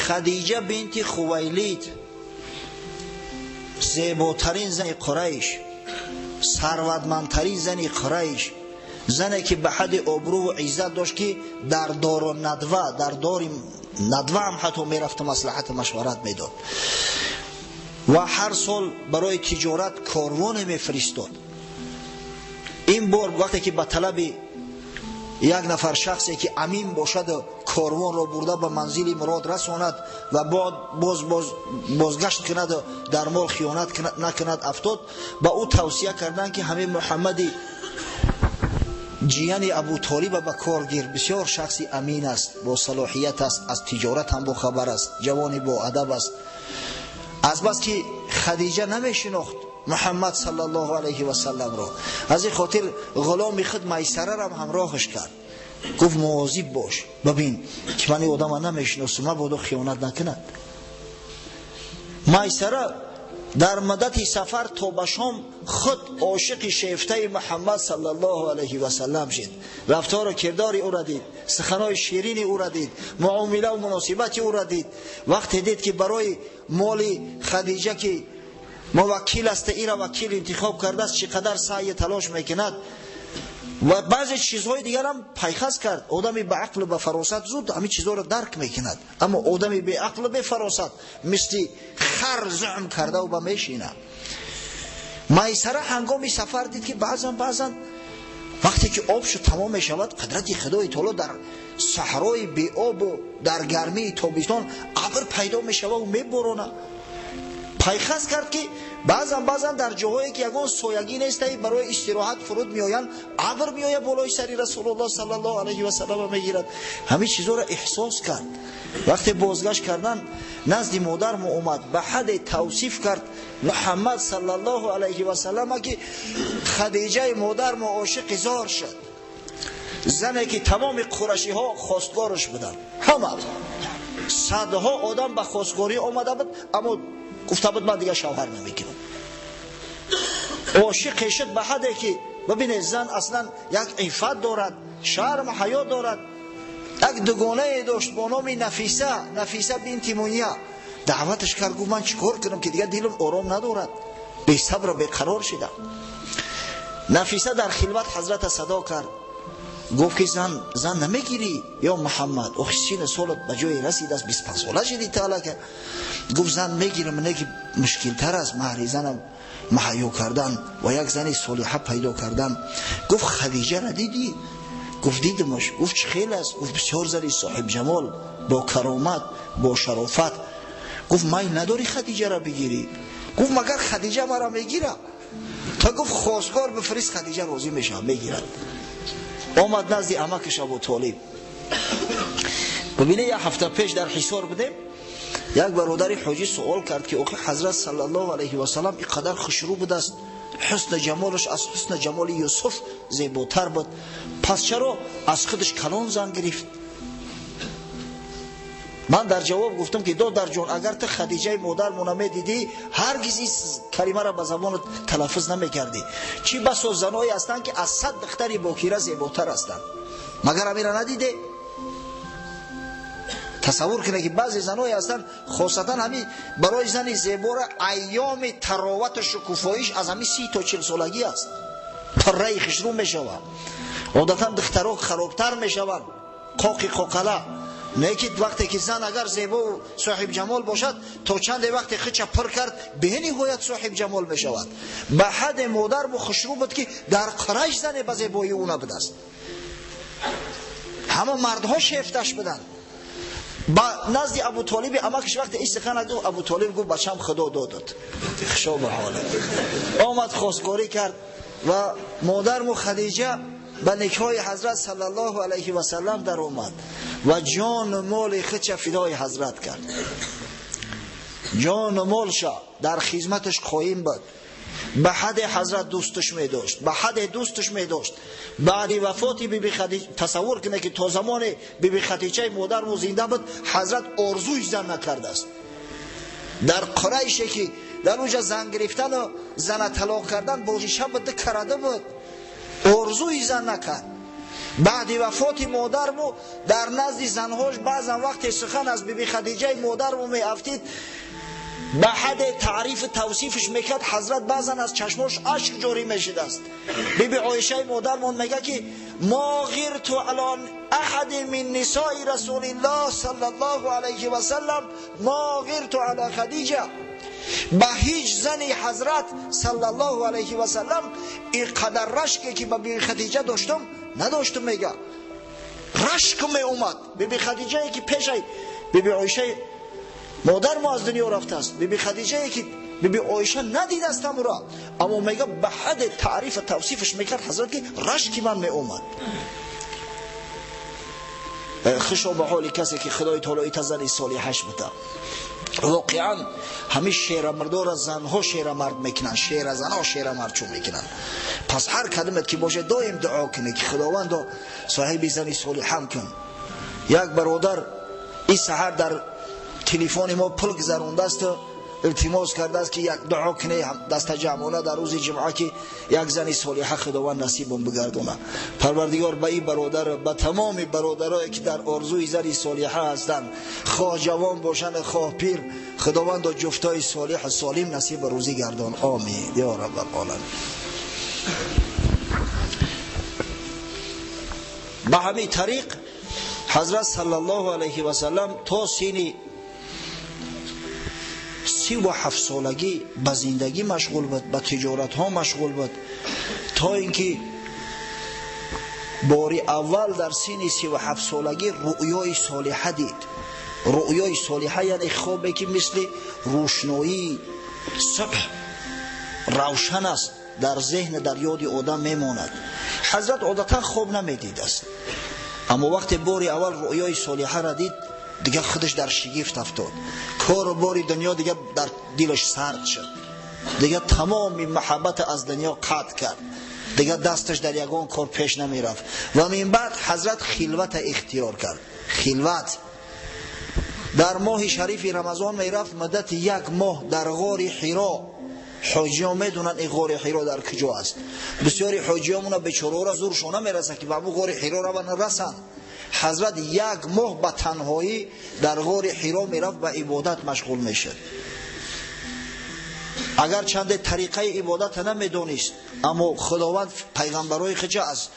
Хадиҷа бинти Хувайлид, зеботарин зани Қурайш, сарватмандтарин зани Қурайш, зане ки ба ҳадди обрӯву иззат дошт ки дар дору надва, дар дори надва ҳам ҳатто мерафту маслиҳату машварат медод ва ҳар сол барои тиҷорат корвоне мефиристод. Ин бор вақте ки ба талаби як нафар шахсе ки амин бошаду корвонро бурда ба манзили мурод расонад ва боз бозгашт кунаду дар мол хиёнат накунад афтод, ба ӯ тавсия карданд ки ҳамин Муҳаммади ҷияни Абутолиба ба кор гир, бисёр шахси амин аст, бо салоҳият аст, аз тиҷорат ҳам бохабар аст, ҷавони боадаб аст. Аз бас ки Хадиҷа намешинохт Муҳаммад саллаллоҳу алайҳи васалламро, аз ин хотир ғуломи худ Майсарарам ҳамроҳаш кард. Гуфт: мувозиб бош, бибин ки ман ин одама намешиносам, мабодо хиёнат накунад. Майсара дар муддати сафар то ба Шом худ ошиқи шефтаи Муҳаммад саллаллоҳу алайҳи васаллам шуд. Рафтору кирдори ӯро дид, суханои ширини ӯро дид, муомилаву муносибати ӯро дид. Вақте дид ки барои моли Хадиҷа ки муваккил аст, ира вакил интихоб кардааст, чӣ қадар саъю талош мекунад ва баъзе чизҳои дигарам пайхас кард. Одами ба ақлу ба фаросат зуд ҳамин чизҳоро дарк мекунад, аммо одами беақлу бефаросат мисли хар зуъм кардаву ба мешинад. Майсара ҳангоми сафар дид ки баъзан вақте ки об шуд тамом мешавад, қудрати Худои таоло дар саҳрои беобу дар гармии тобистон абр пайдо мешавад ва меборонад. Пайхас кард ки баъзан дар ҷоҳое ки ягон соягӣ нестаи барои истироҳат фуруд меоянд, абр меояд болои сари Расулуллоҳ саллаллоҳу алайҳи васаллам мегирад. Ҳамин чизҳоро эҳсос кард. Вақте бозгашт кардан назди модармо омад, ба ҳадде тавсиф кард Муҳаммад саллаллоҳу алайҳи васаллам ки Хадиҷаи модармо ошиқи зор шуд. Зане ки тамоми қурашиҳо хостгораш буданд, ҳама садҳо одам ба хостгорӣ омада буд, аммо гуфта буд ман дигар шавҳар намекунам. Ошиқе шуд ба ҳадде ки бибинед, зан аслан як иффат дорад, шарм ҳаё дорад. Як дугонае дошт бо номи Нафиса, Нафиса бинти Муния. Даъваташ кард, гуфт: ман чӣ кор кунам ки дигар дилам ором надорад, бесабру беқарор шидам. Нафиса дар хилват ҳазрата садо кард, гуфт ки зан намегирӣ ё Муҳаммад? Охи сину солат ба ҷое расидааст, 25 сола шудӣ таалака. Гуфт: зан мегирам, не ки мушкилтар аст маҳри занам маҳайё кардан ва як зани солиҳа пайдо кардан. Гуфт: Хадиҷаро дидӣ? Гуфт: дидамаш. Гуфт: чӣ хел аст? Гуфт: бисёр зани соҳибҷамол, бо каромат, бо шарофат. Гуфт: майл надорӣ Хадиҷаро бигирӣ? Гуфт: магар Хадиҷа маро мегирад? Та гуфт: хостгор бифирист, Хадиҷа розӣ мешавад, мегирад. Омад назди амакаш Абутолиб. Бибинед, як ҳафта пеш дар Ҳисор будем, як бародари ҳоҷӣ суол кард ки охи ҳазрат саллаллоҳу алайҳи васаллам ин қадар хушрӯ будааст, ҳусни ҷамолаш аз ҳусни ҷамоли Юсуф зеботар буд, пас Пас чаро аз худаш калон зан гирифт? Ман дар ҷавоб гуфтам ки додарҷон, агар ту Хадиҷаи модармона медидӣ, ҳаргиз ин калимаро ба забонат талаффуз намекардӣ. Чӣ басо заное ҳастанд ки аз 100 духтари бокира зеботар ҳастанд. Магар амира надиде? Тасаввур кунед ки баъзе заное ҳастанд, хосатан ҳамин барои зани зебора айёми таровату шукуфоиш аз ҳамин 30 то 40 солагӣ аст. Пурраи хушрӯ мешавад. Одатан духтаро харобтар мешаванд, қоқи қоқала. Не ки вақте ки зан агар зебо соҳиб ҷамол бошад, то чанде вақте хича пур кард, бениҳоят соҳиб ҷамол мешавад. Ба ҳадде модарму хушрӯ буд ки дар Қурайш зане ба зебоии ӯ набудааст. Ҳама мардҳо шефташ буданд. Ба назди Абутолиби амакаш вақте ин сухан гуфт, Абутолиб гуфт: бачам, Худо додад, хушо ба ҳолат. Омад, хостгорӣ кард ва модарму Хадиҷа ба никоҳи ҳазрат саллаллоҳу алайҳи васаллам даромад ва ҷону моли худша фидои ҳазрат кард. Ҷону молша дар хизматаш қоим буд. Ба ҳадде ҳазрат дӯсташ медошт, ба ҳадде дӯсташ медошт. Баъди вафоти биби Хадиҷа, тасаввур кунед ки то замоне биби Хадиҷаи модарму зинда буд, ҳазрат орзуи зан накардааст. Дар Қурайше ки дар онҷа зан гирифтану зана талоқ кардан бозиша буд, карда буд, орзуи зан накард. Баъди вафоти модарму дар назди занҳош баъзан вақте сухан аз биби Хадиҷаи модарму меафтид, ба ҳадде таърифу тавсифаш мекард, ҳазрат баъзан аз чашмош ашк ҷорӣ мешудааст. Биби Оишаи модармон мега ки ма ғирту ала аҳад мин нисои расулиллоҳ саллаллоҳу алайҳи васаллам ма ғирту ала Хадиҷа. Ба ҳеҷ зани ҳазрат саллаллоҳу алайҳи васаллам ин қадар рашке ки ба биби Хадиҷа доштам, надоштам. Мега, рашк меомад. Биби Хадиҷае ки пешай биби Оишаи модар мо аз дунё рафтааст, биби Хадиҷае ки биби Оиша надидааст амура, аммо мега, ба ҳадде таърифу тавсифаш мекард ҳазрат ки рашки ман меомад. Хушо ба ҳоли касе ки Худои таоло ита зани солиҳаш буда. Воқеан ҳамин шерамардора занҳо шерамард мекунанд, шеразанҳо шерамардчун мекунанд. Пас ҳар кадомет ки бошед, доим дуо кунед ки Худовандо, соҳиби зани солиҳам кун. Як бародар ин саҳар дар телефони мо пул гузарондааст, илтимос кардааст ки як дуо куне дастаҷамъона дар рӯзи ҷумъа, ки як зани солиҳа Худованд насибам бигардона. Парвардигор ба ин бародар, ба тамоми бародарое ки дар орзуи зани солиҳа ҳастанд, хоҳ ҷавон бошанд, хоҳ пир, Худовандо, ҷуфтои солиҳу солим насиба рӯзӣ гардон. Омин ё раббалоламин. Ба ҳамин тариқ ҳазрат саллаллоҳу алайҳи васаллам то синни 37 солагӣ ба зиндагӣ машғул буд, ба тиҷоратҳо машғул буд, то ин ки бори аввал дар синни 37 солагӣ рӯёи солиҳа дид. Рӯёи солиҳа яъне хобе ки мисли рӯшноии субҳ равшан аст, дар зеҳн, дар ёди одам мемонад. Ҳазрат одатан хоб намедидааст, аммо вақте бори аввал рӯёи солиҳаро дид, дигар худаш дар шигифт афтод. Кору бори дунё дигар дар дилаш сард шуд, дигар тамоми маҳаббат аз дунё қатъ кард, дигар дасташ дар ягон кор пеш намерафт. Ва мин баъд ҳазрат хилвата ихтиёр кард. Хилват дар моҳи шарифи Рамазон мерафт, муддати як моҳ дар ғори Ҳиро. Ҳоҷиён медонанд, ин ғори Ҳиро дар куҷо аст. Бисёри ҳоҷиёмона бечораора зуршон намерасад ки ба ҳамун ғори Ҳиро раванд, расанд. Ҳазрат як моҳ ба танҳоӣ дар ғори Ҳиро мерафт, ба ибодат машғул мешуд. Агар чанде тариқаи ибодата намедонист, аммо Худованд пайғамбарои худша аз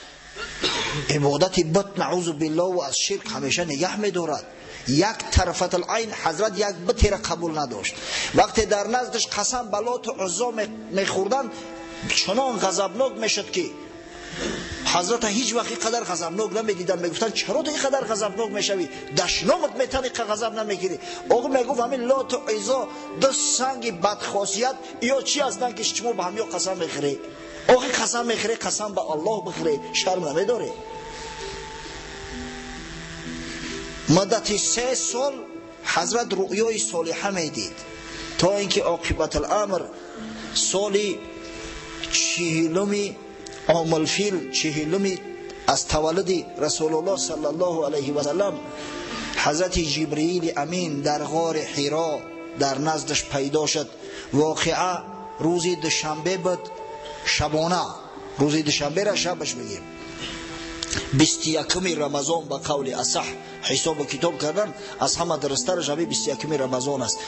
ибодати бут, наъузу биллоҳ, аз ширк ҳамеша нигаҳ медорад. Як тарфаталайн ҳазрат як бутера қабул надошт. Вақте дар наздаш қасам ба Лоту Уззо мехӯрданд, чунон ғазабнок мешуд ки ҳазрата ҳеҷ вақт ин қадар ғазабнок намедиданд. Мегуфтанд: чаро ту ин қадар ғазабнок мешавӣ? Дашномат метан, ин ғазаб намегирӣ. Оғо мегуфт: ҳамин Лоту Уззо ду санги бадхосият ё чӣ ҳастанд ки шумо ба ҳамё қасам мехӯрӣ? Охи, қасам мехӯрӣ, қасам ба Аллоҳ бихӯрӣ, шарм намедорӣ? Муддати 3 сол ҳазрат рӯёи солиҳа медид, то ин ки оқибатуламр соли 40-уми омулфил, 40-уми از تولد رسول الله صلی الله علیه و سلم حضرت جبرئیل امین در غار حرا در نزدش پیدا شد. واقعه روز دوشنبه بود، شبانه، روز دوشنبه را شبش بگیم، 21 رمضان به قول اصح حساب و کتاب کردن از همه درستر شبیه 21 رمضان است.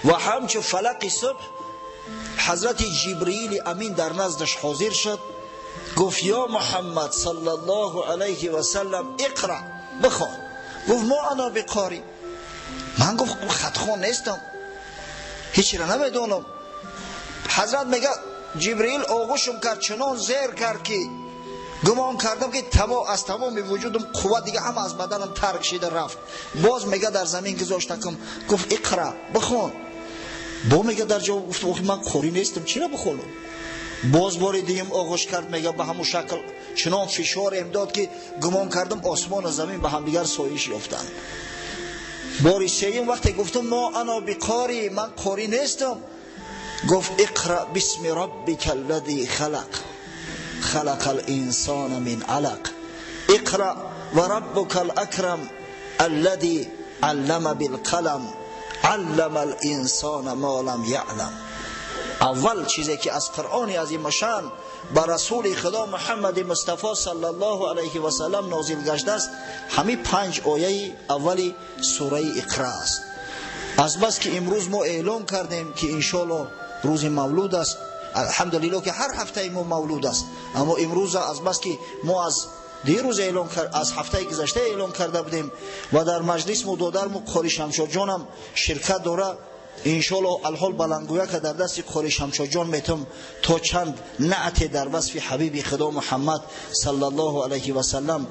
و همچو فلق صبح حضرت جبرئیل امین در نزدش حاضر شد، گفت یا محمد صلی الله علیه و سلم اقرأ، بخوان. گفت ما انا بقاری، من گفت خطخوان نیستم، هیچی را نمیدونم. حضرت میگه جبرئیل آغوشم کرد، چنان زیر کرد که گمان کردم که از تمام وجودم قوت دیگه هم از بدنم ترک شده رفت. باز میگه در زمین گذاشتکم، گفت اقرا، بخوان. با میگه در جواب گفت من قاری نیستم، چرا بخونم؟ باز باری دیگه آغوش کرد، میگه به همون شکل چنان فشار امداد که گمان کردم آسمان و زمین به همدیگر سایش یافتند. باری سیم وقتی گفتم ما انا بقاری، من قاری نیستم، گفت اقرا بسم ربک الذی خلق، خلق الانسان من علق، اقرا وربک الاکرم الذی علم بالقلم، علم الانسان ما لم یعلم. اول چیزی که از قرآن عظیم شان بر رسول خدا محمد مصطفی صلی الله علیه و سلم نازل گشته است، همین 5 آیه اولی سوره اقرا است. از بس که امروز ما اعلام کردیم که انشالله روز مولود است، الحمدلله که هر هفته ما مولود است، اما امروز از بس که ما از دیروز اعلام کرد، از هفته گذشته اعلام کرده بودیم و در مجلس ما دادرم قاری شمشاد جانم شرکت داره، انشالله الحال بلنگویا که در دست قاری شمشاد جان میتم تا چند نعت در وصف حبیب خدا محمد صلی الله علیه و سلم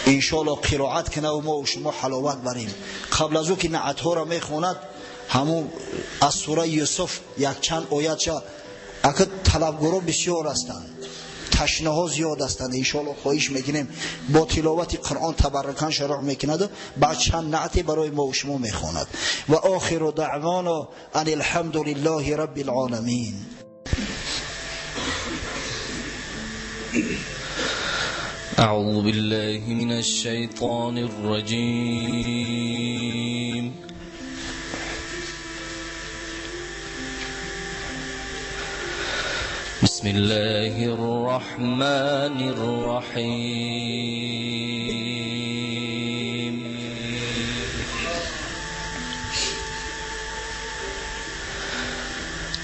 انشالله قرائت کنه و ما و شما حلاوت بریم. قبل از او که نعت ها را میخواند، همون از سوره یوسف یک چند آیت چه اگه طلبگرا بسیار هستند، تشنه ها زیاد هستند، انشالله خواهش میکنیم با تلاوت قرآن تبرکان شروع میکند، بعد چند نعت برای ما و شما میخواند. و آخر دعوانا ان الحمد لله رب العالمین. اعوذ بالله من الشیطان الرجیم. بسم الله الرحمن الرحیم.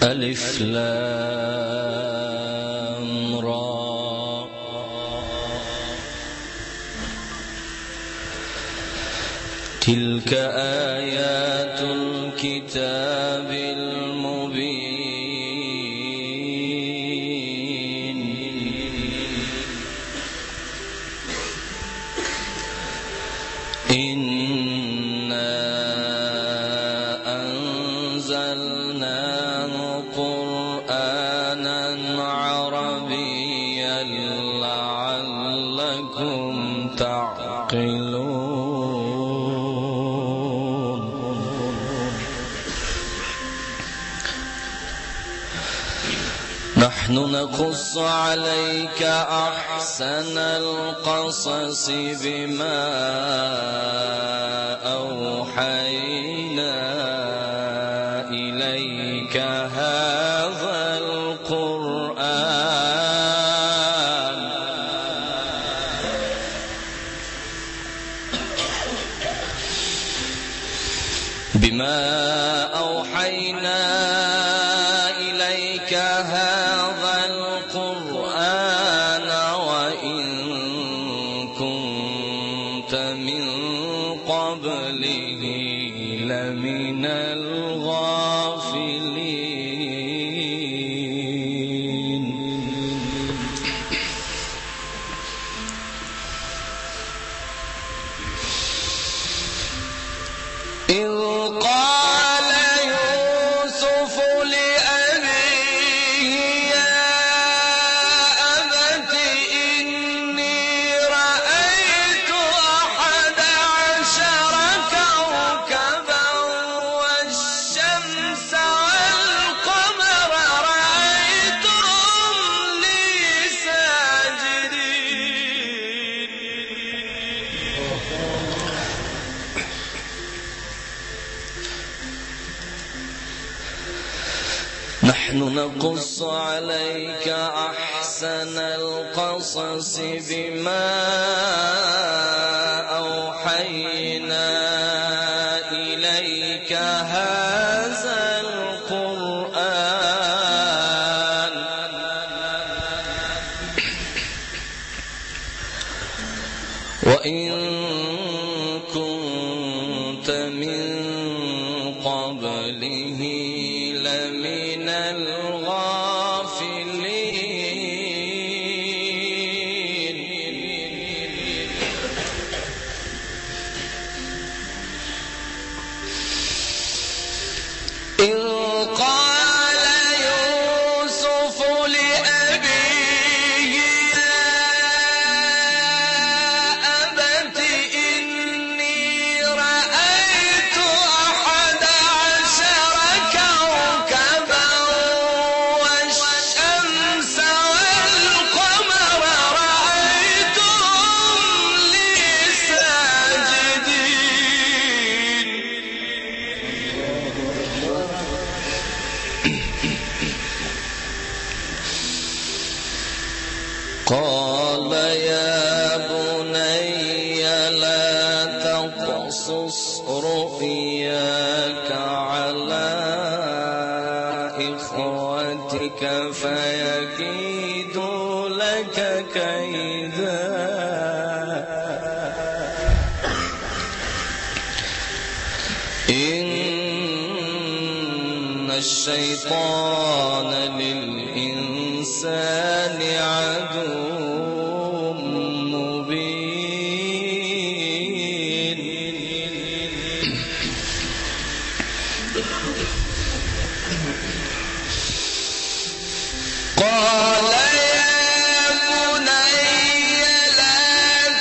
الف لام را، تلك آیات الكتاب المبین. إنا أنزلناه قرآنا عربيا لعلكم تعقلون. نحن نقص عليك أحسن القصص بما أوحينا إليك هذا القرآن بما أوحينا إليك هذا القرآن وإن كنت من قبله لمن الغافلين. إذ قال يوسف نحن نقص عليك أحسن القصص بما أوحينا إليك هذا القرآن وإن كنت من قبله لمن الغافلين. إذ قال يوسف لأبيه يا أبت إني رأيت 11 كوكبا والشمس والقمر رأيتهم لي ساجدين. قال يا بني لا تقصص رؤياك على إخوتك فيكيدوا لك كيدا إن الشيطان للإنسان عدو مبين. قال يا بني لا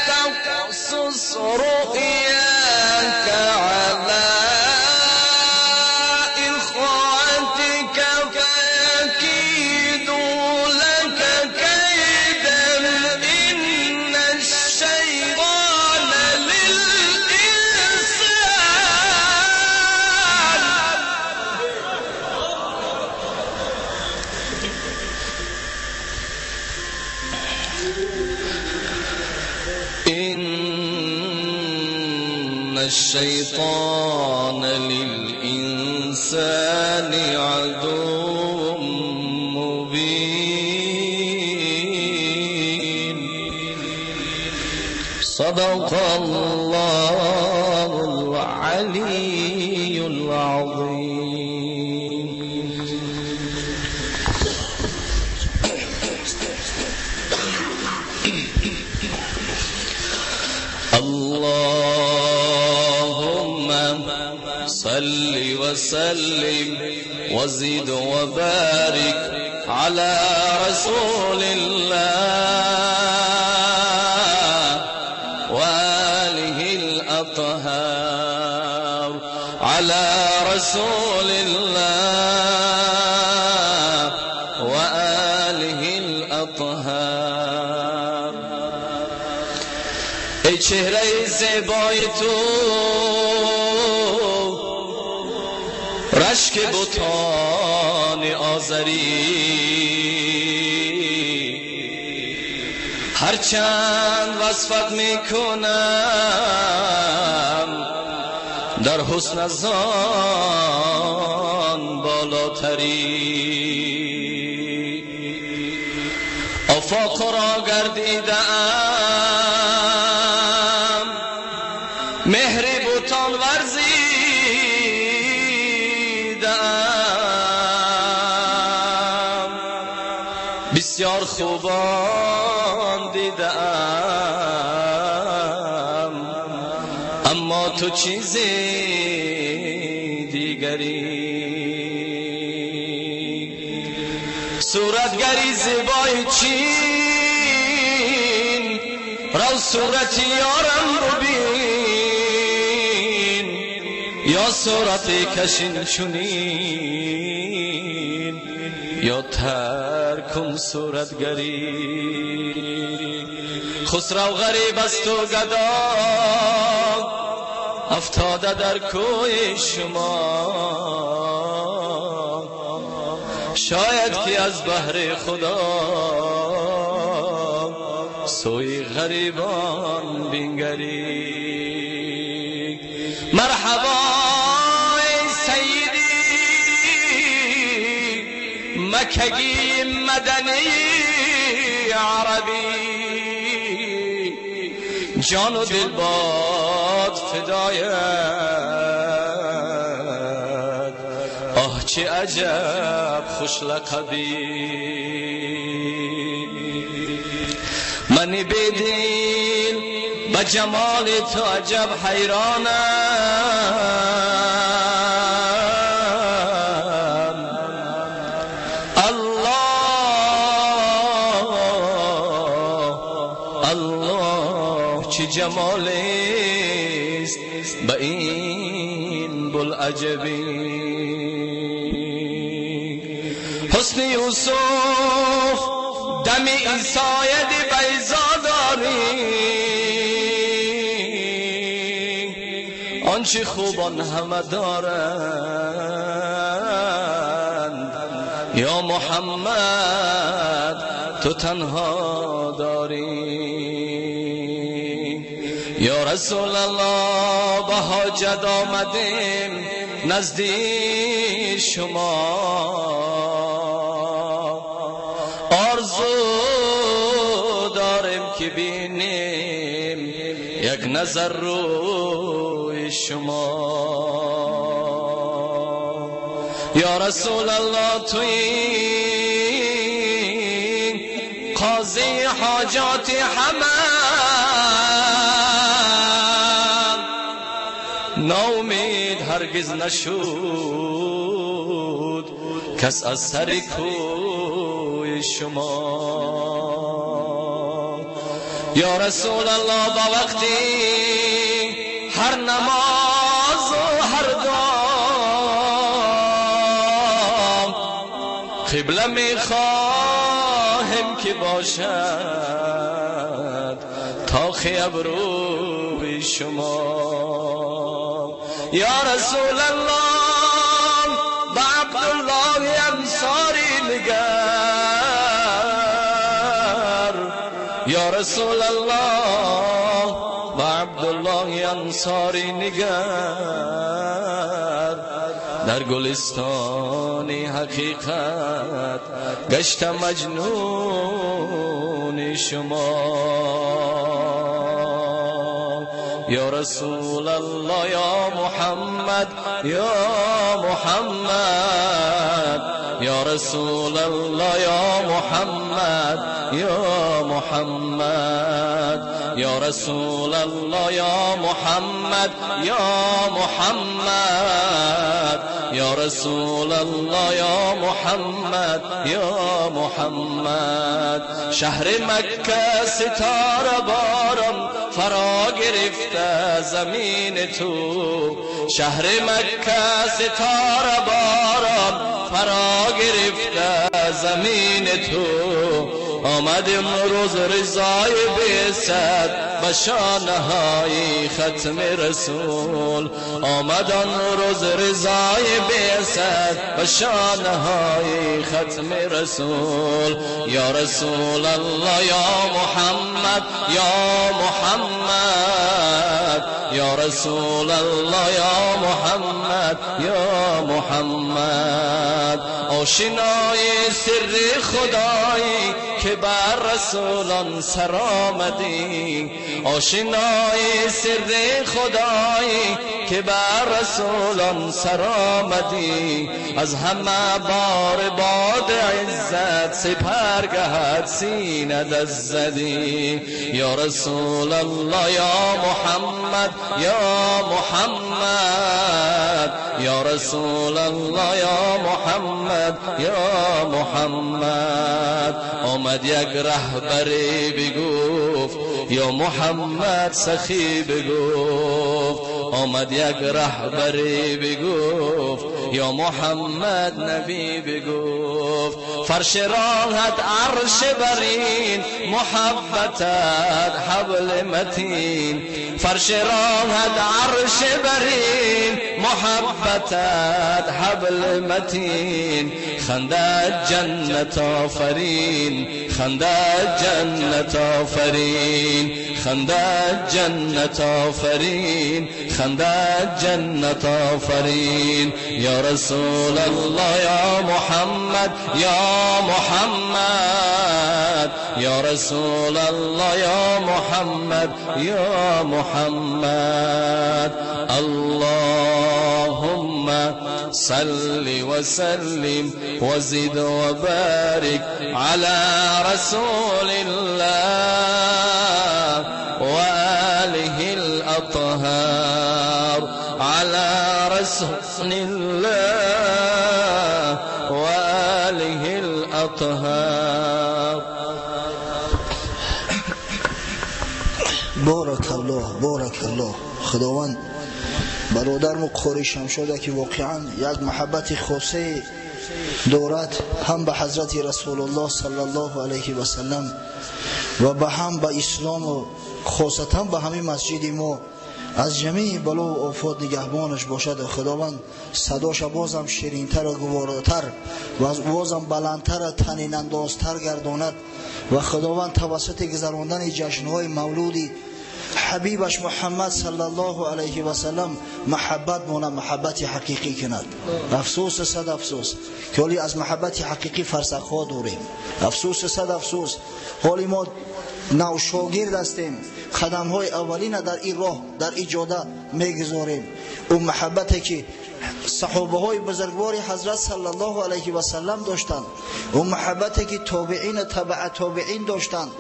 تقصص رؤياك على إخوتك فيكيدوا لك كيدا إن الشيطان للإنسان إن الشيطان للإنسان عدو مبين. صدق الله العلي العظيم. اللهم صل وسلم وزد وبارك على رسول الله وآله الأطهار، على رسول الله وآله الأطهار. ای چهره زیبای تو رشک بتان آذری، هرچند وصفت میکنم در حسن از آن بالاتری. آفاق را گردیدم مهر بتان ورزیدم، بسیار خوبان دیدم اما تو چیز دیگری. صورتگری زیبای چین رو صورت یارم رو بین، یا صورت کشین چونین یا ترک کن صورتگری. خسرو غریب است و گدا افتاده در کوی شما، Шояд ки аз баҳри Худо сӯи ғарибон бингарӣ. Марҳабо эй саййидӣ маккагӣ маданӣ арабӣ, ҷону дил бод фидоят, оҳ чӣ аҷаб хуш лақабӣ. Ман бедил ба ҷамоли ту аҷаб ҳайронам, Аллоҳ Аллоҳ чӣ ҷамолест ба ин булаҷабӣ. Ҳусни Юсуф дами Исояд байзо дорӣ, он чӣ хубон ҳама доранд ё Муҳаммад ту танҳо дорӣ. Ё Расулаллоҳ ба ҳоҷат омадем назди шумо, орзу дорем ки бинем як назар рӯи шумо. Ё Расулаллоҳ туӣ қозии ҳоҷоти ҳама, ноумед ҳаргиз нашуд кас аз сари кӯи шумо. Ё Расулаллоҳ ба вақти ҳар намозу ҳар дом қибла мехоҳем ки бошад тоқи абрӯи шумо. Ё Расулаллоҳ ба Абдуллоҳи Ансорӣ нигар, ё Расулаллоҳ ба Абдуллоҳи Ансорӣ нигар, дар гулистони ҳақиқат гашта маҷнуни шумо. Ё Расулаллоҳ ё Муҳаммад ё Муҳаммад, ё Расулаллоҳ ё Муҳаммад ё Муҳаммад, ё Расулаллоҳ ё Муҳаммад ё Муҳаммад, ё Расулаллоҳ ё Муҳаммад ё Муҳаммад. Шаҳри Макка ситора борон фаро гирифта замини ту, шаҳри Макка ситора борон фаро гирифта замини ту. Омад имрӯз ризои бесад ба шонаҳои хатми расул, омад он рӯз ризои бесад ба шонаҳои хатми расул. Ё Расулаллоҳ ё Муҳаммад ё Муҳаммад, ё Расулаллоҳ ё Муҳаммад ё Муҳаммад. Ошинои сирри Худоӣ ки бар расулон сар омадӣ, ошинои сирри Худоӣ ки бар расулон сар омадӣ. Аз ҳама бор боди иззат сипар гаҳат сина даззадӣ. Ё Расулаллоҳ ё Муҳаммад ё Муҳаммад, ё Расулаллоҳ ё Муҳаммад ё Муҳаммад. Омад як раҳбаре бигуфт ё Муҳаммад сахӣ бигуфт, омад як раҳбаре бигуфт یا محمد نبی بگفت. فرش راحت عرش برین، محبتت حبل متین. فرش راحت عرش برین، محبتت حبل متین. خندد جنت آفرین، خندد جنت آفرین، خندد جنت آفرین، خندد جنت آفرین. یا رسول الله یا محمد، یا محمد، یا رسول الله یا محمد، یا محمد. اللهم صل وسلم وزد وبارك على رسول الله وآله الأطهار، على رسول الله وآله الأطهار. بارک الله، بارک الله. خداوند برادرم قاری شمشاده که واقعا یک محبت خاصه دارد هم به حضرت رسول الله صلی الله علیه و سلم و به هم به اسلام و خاصتا به همین مسجد ما از جمیع بلا و آفات نگهبانش باشد. خداوند صداش بازم شیرینتر و گواراتر و بازم بلندتر و طنین اندازتر گرداند و خداوند توسط گذراندن جشنهای مولودی حبیبش محمد صلی الله علیه و سلم محبت مونه محبت حقیقی کند. افسوس صد افسوس که حالی از محبت حقیقی فرسخ ها داریم. افسوس صد افسوس حالی ما نوشاگرد هستیم، قدم های اولین در این راه در این جاده میگذاریم. اون محبتی که صحابه های بزرگوار حضرت صلی الله علیه و سلم داشتند، اون محبتی که تابعین تبع تابعین داشتند،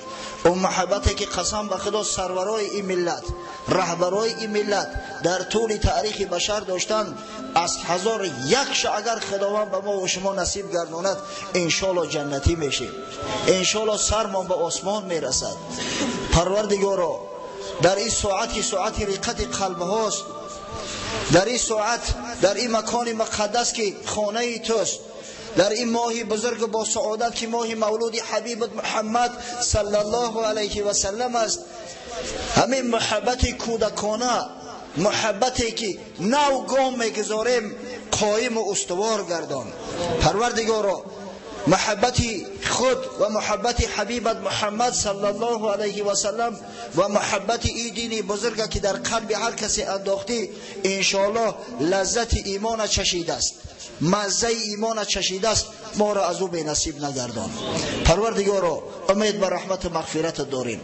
اون محبتی که قسم به خدا سرورای این ملت، رهبرای این ملت در طول تاریخ بشر داشتند، از 1001 اگر خداوند به ما و شما نصیب گرداند انشالله جنتی میشیم، انشالله سرمان به آسمان میرسد. پروردگارا در این ساعت که ساعت رقت قلب هاست، در این ساعت در این مکان مقدس که خانه توست، در این ماه بزرگ با سعادت که ماه مولود حبیب محمد صلی الله علیه و سلم است، همین محبت کودکانه، محبتی که نو گام میگذاریم قایم و استوار گردان. پروردگارا محبت خود و محبت حبیبت محمد صلی الله علیه و سلم و محبت ای دین بزرگ که در قلب هر کسی انداختی انشاءالله لذت ایمان چشیده است، مزه ایمان چشیده است، ما را از او بی نصیب نگردان. پروردگارا امید به رحمت و مغفرت داریم.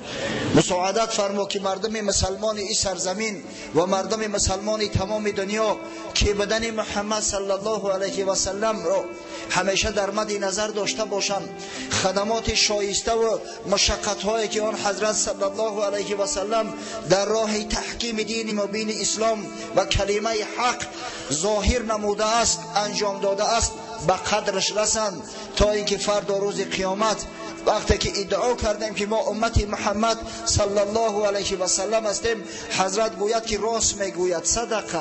مساعدت فرما که مردم مسلمان این سرزمین و مردم مسلمان تمام دنیا که بدن محمد صلی الله علیه و سلم را همیشه در مد نظر داشته باشند، خدمات شایسته و مشقت هایی که آن حضرت صلی الله علیه و سلم در راه تحکیم دین مبین اسلام و کلمه حق ظاهر نموده است، انجام داده است، به قدرش رسند تا اینکه فردا روز قیامت وقتی که ادعا کردیم که ما امت محمد صلی الله علیه و سلم هستیم، حضرت گوید که راست میگوید، صدقه،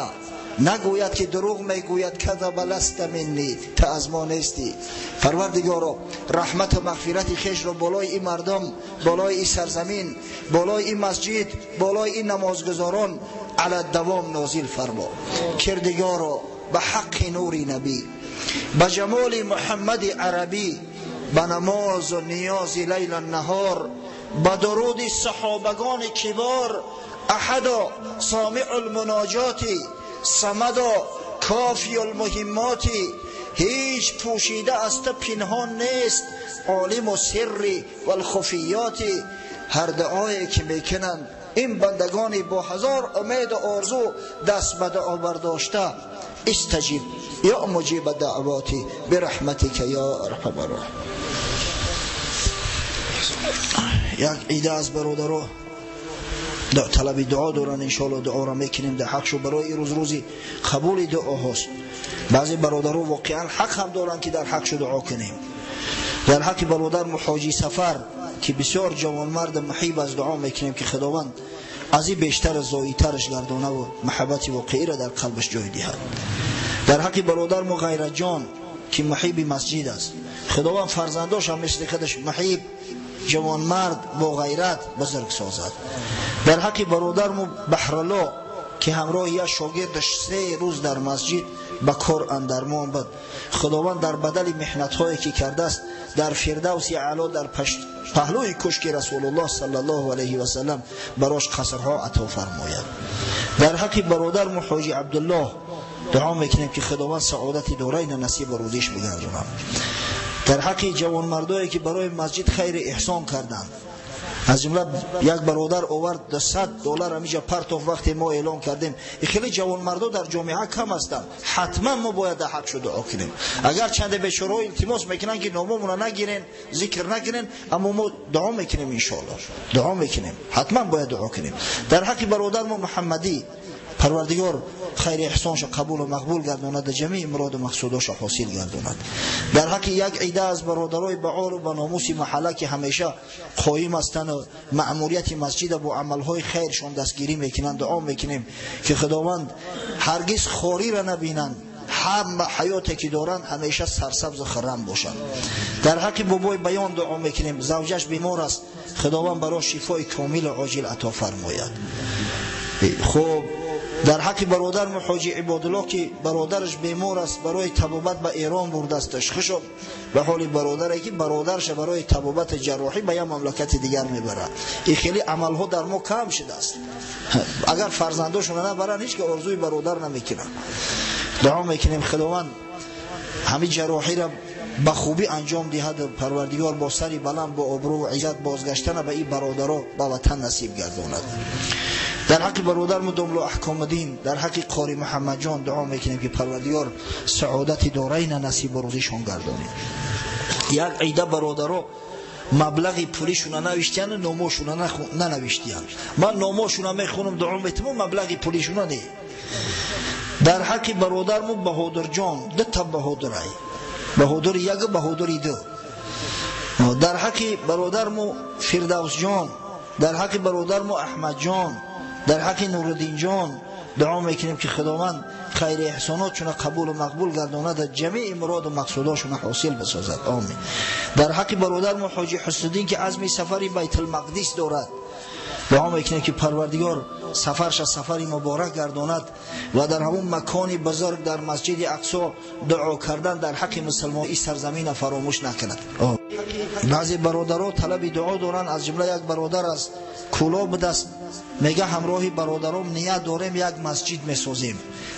نگوید که دروغ میگوید، کذب لست منی، تو از ما نیستی. پروردگارا رحمت و مغفرت خویش را بالای این مردم، بالای این سرزمین، بالای این مسجد، بالای این نمازگزاران علی دوام نازل فرما. کردگارا به حق نور نبی، به جمال محمد عربی، به نماز و نیاز لیل و نهار، به درود صحابگان کبار، احدا سامع المناجات، صمدا کافی المهمات، هیچ پوشیده از تو پنهان نیست، عالم و سر و الخفیات. هر دعایی که میکنند این بندگانی با هزار امید و آرزو دست به دعا برداشته، استجیب یا مجیب دعواتی برحمتک یا ارحم الراحمین. یک عیده از برادرها طلب دعا دارن، انشاءالله دعا را میکنیم در حقشو برای این روز روزی قبول دعا هاست. بعضی برادرها واقعا حق هم دارن که در حقشو دعا کنیم. در حق برادر محاجی سفر که بسیار جوانمرد محیب از دعا میکنیم که خداوند از این بیشتر زاییترش گردانه و محبت واقعی را در قلبش جای دهد. Дар ҳаққи бародармо Ғайратҷон ки муҳиби масҷид аст, Худованд фарзандош ҳам мисли худаш муҳиб, ҷавонмард бо ғайрат бузург созад. Дар ҳаққи бародармо Баҳрало ки ҳамроҳи як шогирдаш 3 рӯз дар масҷид ба кор андармон буд, Худованд дар бадали меҳнатҳое ки кардааст дар Фирдавси аъло дар паҳлӯи кушки Расулуллоҳ саллаллоҳу алайҳи васаллам барош қасрҳо ато фармояд. Дар ҳаққи бародармо Ҳоҷи Абдуллоҳ дуо мекунем ки Худованд саодати дорайна насиб рӯзиш бигардонад. Дар ҳаққи ҷавонмардое ки барои масҷид хайри эҳсон карданд, аз ҷумла як бародар овард $100 ҳамиҷа партоф вақте мо эълон кардем. Хеле ҷавонмардо дар ҷомеа кам ҳастанд, ҳатман мо бояд дар ҳаққшо дуо кунем. Агар чанде бечораҳо илтимос мекунанд ки номомона нагирен, зикр накунен, аммо мо дуо мекунем, иншоаллоҳ дуо мекунем, ҳатман бояд дуо кунем. Дар ҳаққи бародармо Муҳаммадӣ Парвардигор хайри эҳсонша қабулу мақбул гардонад, ҷамии муроду мақсудоша ҳосил гардонад. Дар ҳаққи як ида аз бародарои баору ба номуси маҳалла ки ҳамеша қоим ҳастанд маъмурияти масҷида бо амалҳои хайршон дастгирӣ мекунанд, дуо мекунем ки Худованд ҳаргиз хориро набинанд, ҳама ҳаёте ки доранд ҳамеша сарсабзу хуррам бошанд. Дар ҳаққи бобои Баён дуо мекунем, завҷаш бемор аст, Худованд барош шифои комилу оҷил ато фармояд. Хуб, дар ҳаққи бародармо Ҳоҷи Ибодуллоҳ ки бародараш бемор аст, барои табобат ба Эрон бурдасташ. Хушо ба ҳоли бародаре ки бародарша барои табобати ҷарроҳӣ ба як мамлакати дигар мебарад. Ин хеле амалҳо дар мо кам шудааст. Агар фарзандошона набаранд, ҳеҷ ки орзуи бародар намекунанд. Дуо мекунем Худованд ҳамин ҷарроҳиро ба хубӣ анҷом диҳад, Парвардигор бо сари баланд, бо обрӯ ва иззат бозгаштана ба ин бародаро ба ватан насиб гардонад. Дар ҳаққи бародармо Домло Аҳкомуддин, дар ҳаққи Қори Муҳаммадҷон дуо мекунем ки Парвардигор саодати дорайна насибу рӯзишон гардонад. Як ида бародаро маблағи пулишона навиштиянд, номошона нанавиштиянд. Ман номошона мехонам, дуо метимам, маблағи пулишона не. Дар ҳаққи бародармо Баҳодурҷон, дута Баҳодурай, Баҳодури як, Баҳодури ду. Дар ҳаққи бародармо Фирдавсҷон, дар ҳаққи бародармо Аҳмадҷон, дар ҳаққи Нуруддинҷон дуо мекунем ки Худованд хайри эҳсонотшона қабулу мақбул гардонад, ҷамии муроду мақсудошона ҳосил бисозад. Омин. Дар ҳаққи бародармо Ҳоҷи Ҳуснуддин ки азми сафари Байтулмақдис дорад, дуо мекунем ки Парвардигор сафарша сафари муборак гардонад ва дар ҳамон макони бузург дар масҷиди Ақсо дуо кардан дар ҳаққи мусалмон ин сарзамина фаромӯш накунад. Баъзе бародаро талаби дуо доранд, аз ҷумла як бародар аз Кӯлоб будаст, мега ҳамроҳи бародаром ният дорем як масҷид месозем.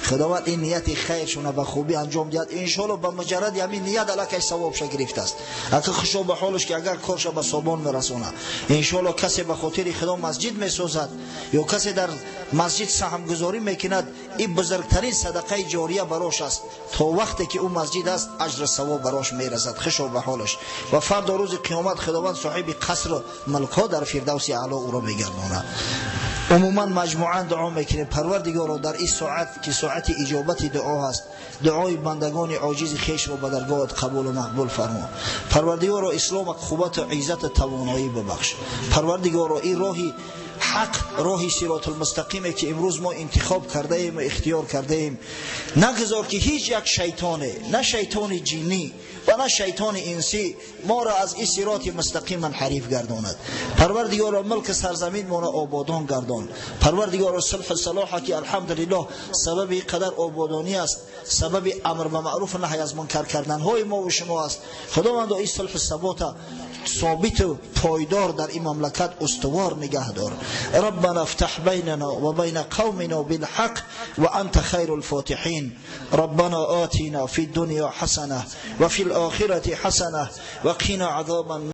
Худованд ин нияти хайршона ба хубӣ анҷом диҳад. Иншоаллоҳ ба муҷарради ҳамин ният аллакай савобша гирифтааст. Ака хушо ба ҳолаш ки агар корша ба собон мерасона. Иншоаллоҳ касе ба хотири Худо масҷид месозад ё касе дар масҷид саҳмгузорӣ мекунад, ин бузургтарин садақаи ҷория барош аст. То вақте ки ӯ масҷид аст, аҷру савоб барош мерасад. Хушо ба ҳолаш. Ва фардо рӯзи қиёмат Худованд соҳиби қасру мулкҳо дар Фирдавси аъло ӯро мегардонад. Умуман маҷмӯан дуо мекунем Парвардигоро дар ин соат ки соати иҷобати дуо ҳаст, дуои бандагони оҷизи хешро ба даргоҳат қабулу мақбул фармо. Парвардигоро ислома қуввату иззату тавоноӣ бибахш. Парвардигоро ин роҳи ҳақ, роҳи сиротулмустақиме ки имрӯз мо интихоб кардаем ва ихтиёр кардаем, нагузор ки ҳеҷ як шайтоне, на шайтони ҷиннӣ ва на шайтони инсӣ моро аз ин сироти мустақим манҳариф гардонад. Парвардигоро мулки сарзаминмонро ободон гардон. Парвардигоро сулҳу салоҳа ки алҳамдулиллоҳ сабаби қадар ободонӣ аст, сабаби амр ба маъруф наҳй аз мункар карданҳои мо ва шумо аст. Худовандо ин сулҳу сабота собиту пойдор дар ин мамлакат устувор нигаҳ дор. ربنا افتح بيننا وبين قومنا بالحق وأنت خير الفاتحين. ربنا آتنا في الدنيا حسنة وفي الآخرة حسنة وقنا عذاب النار.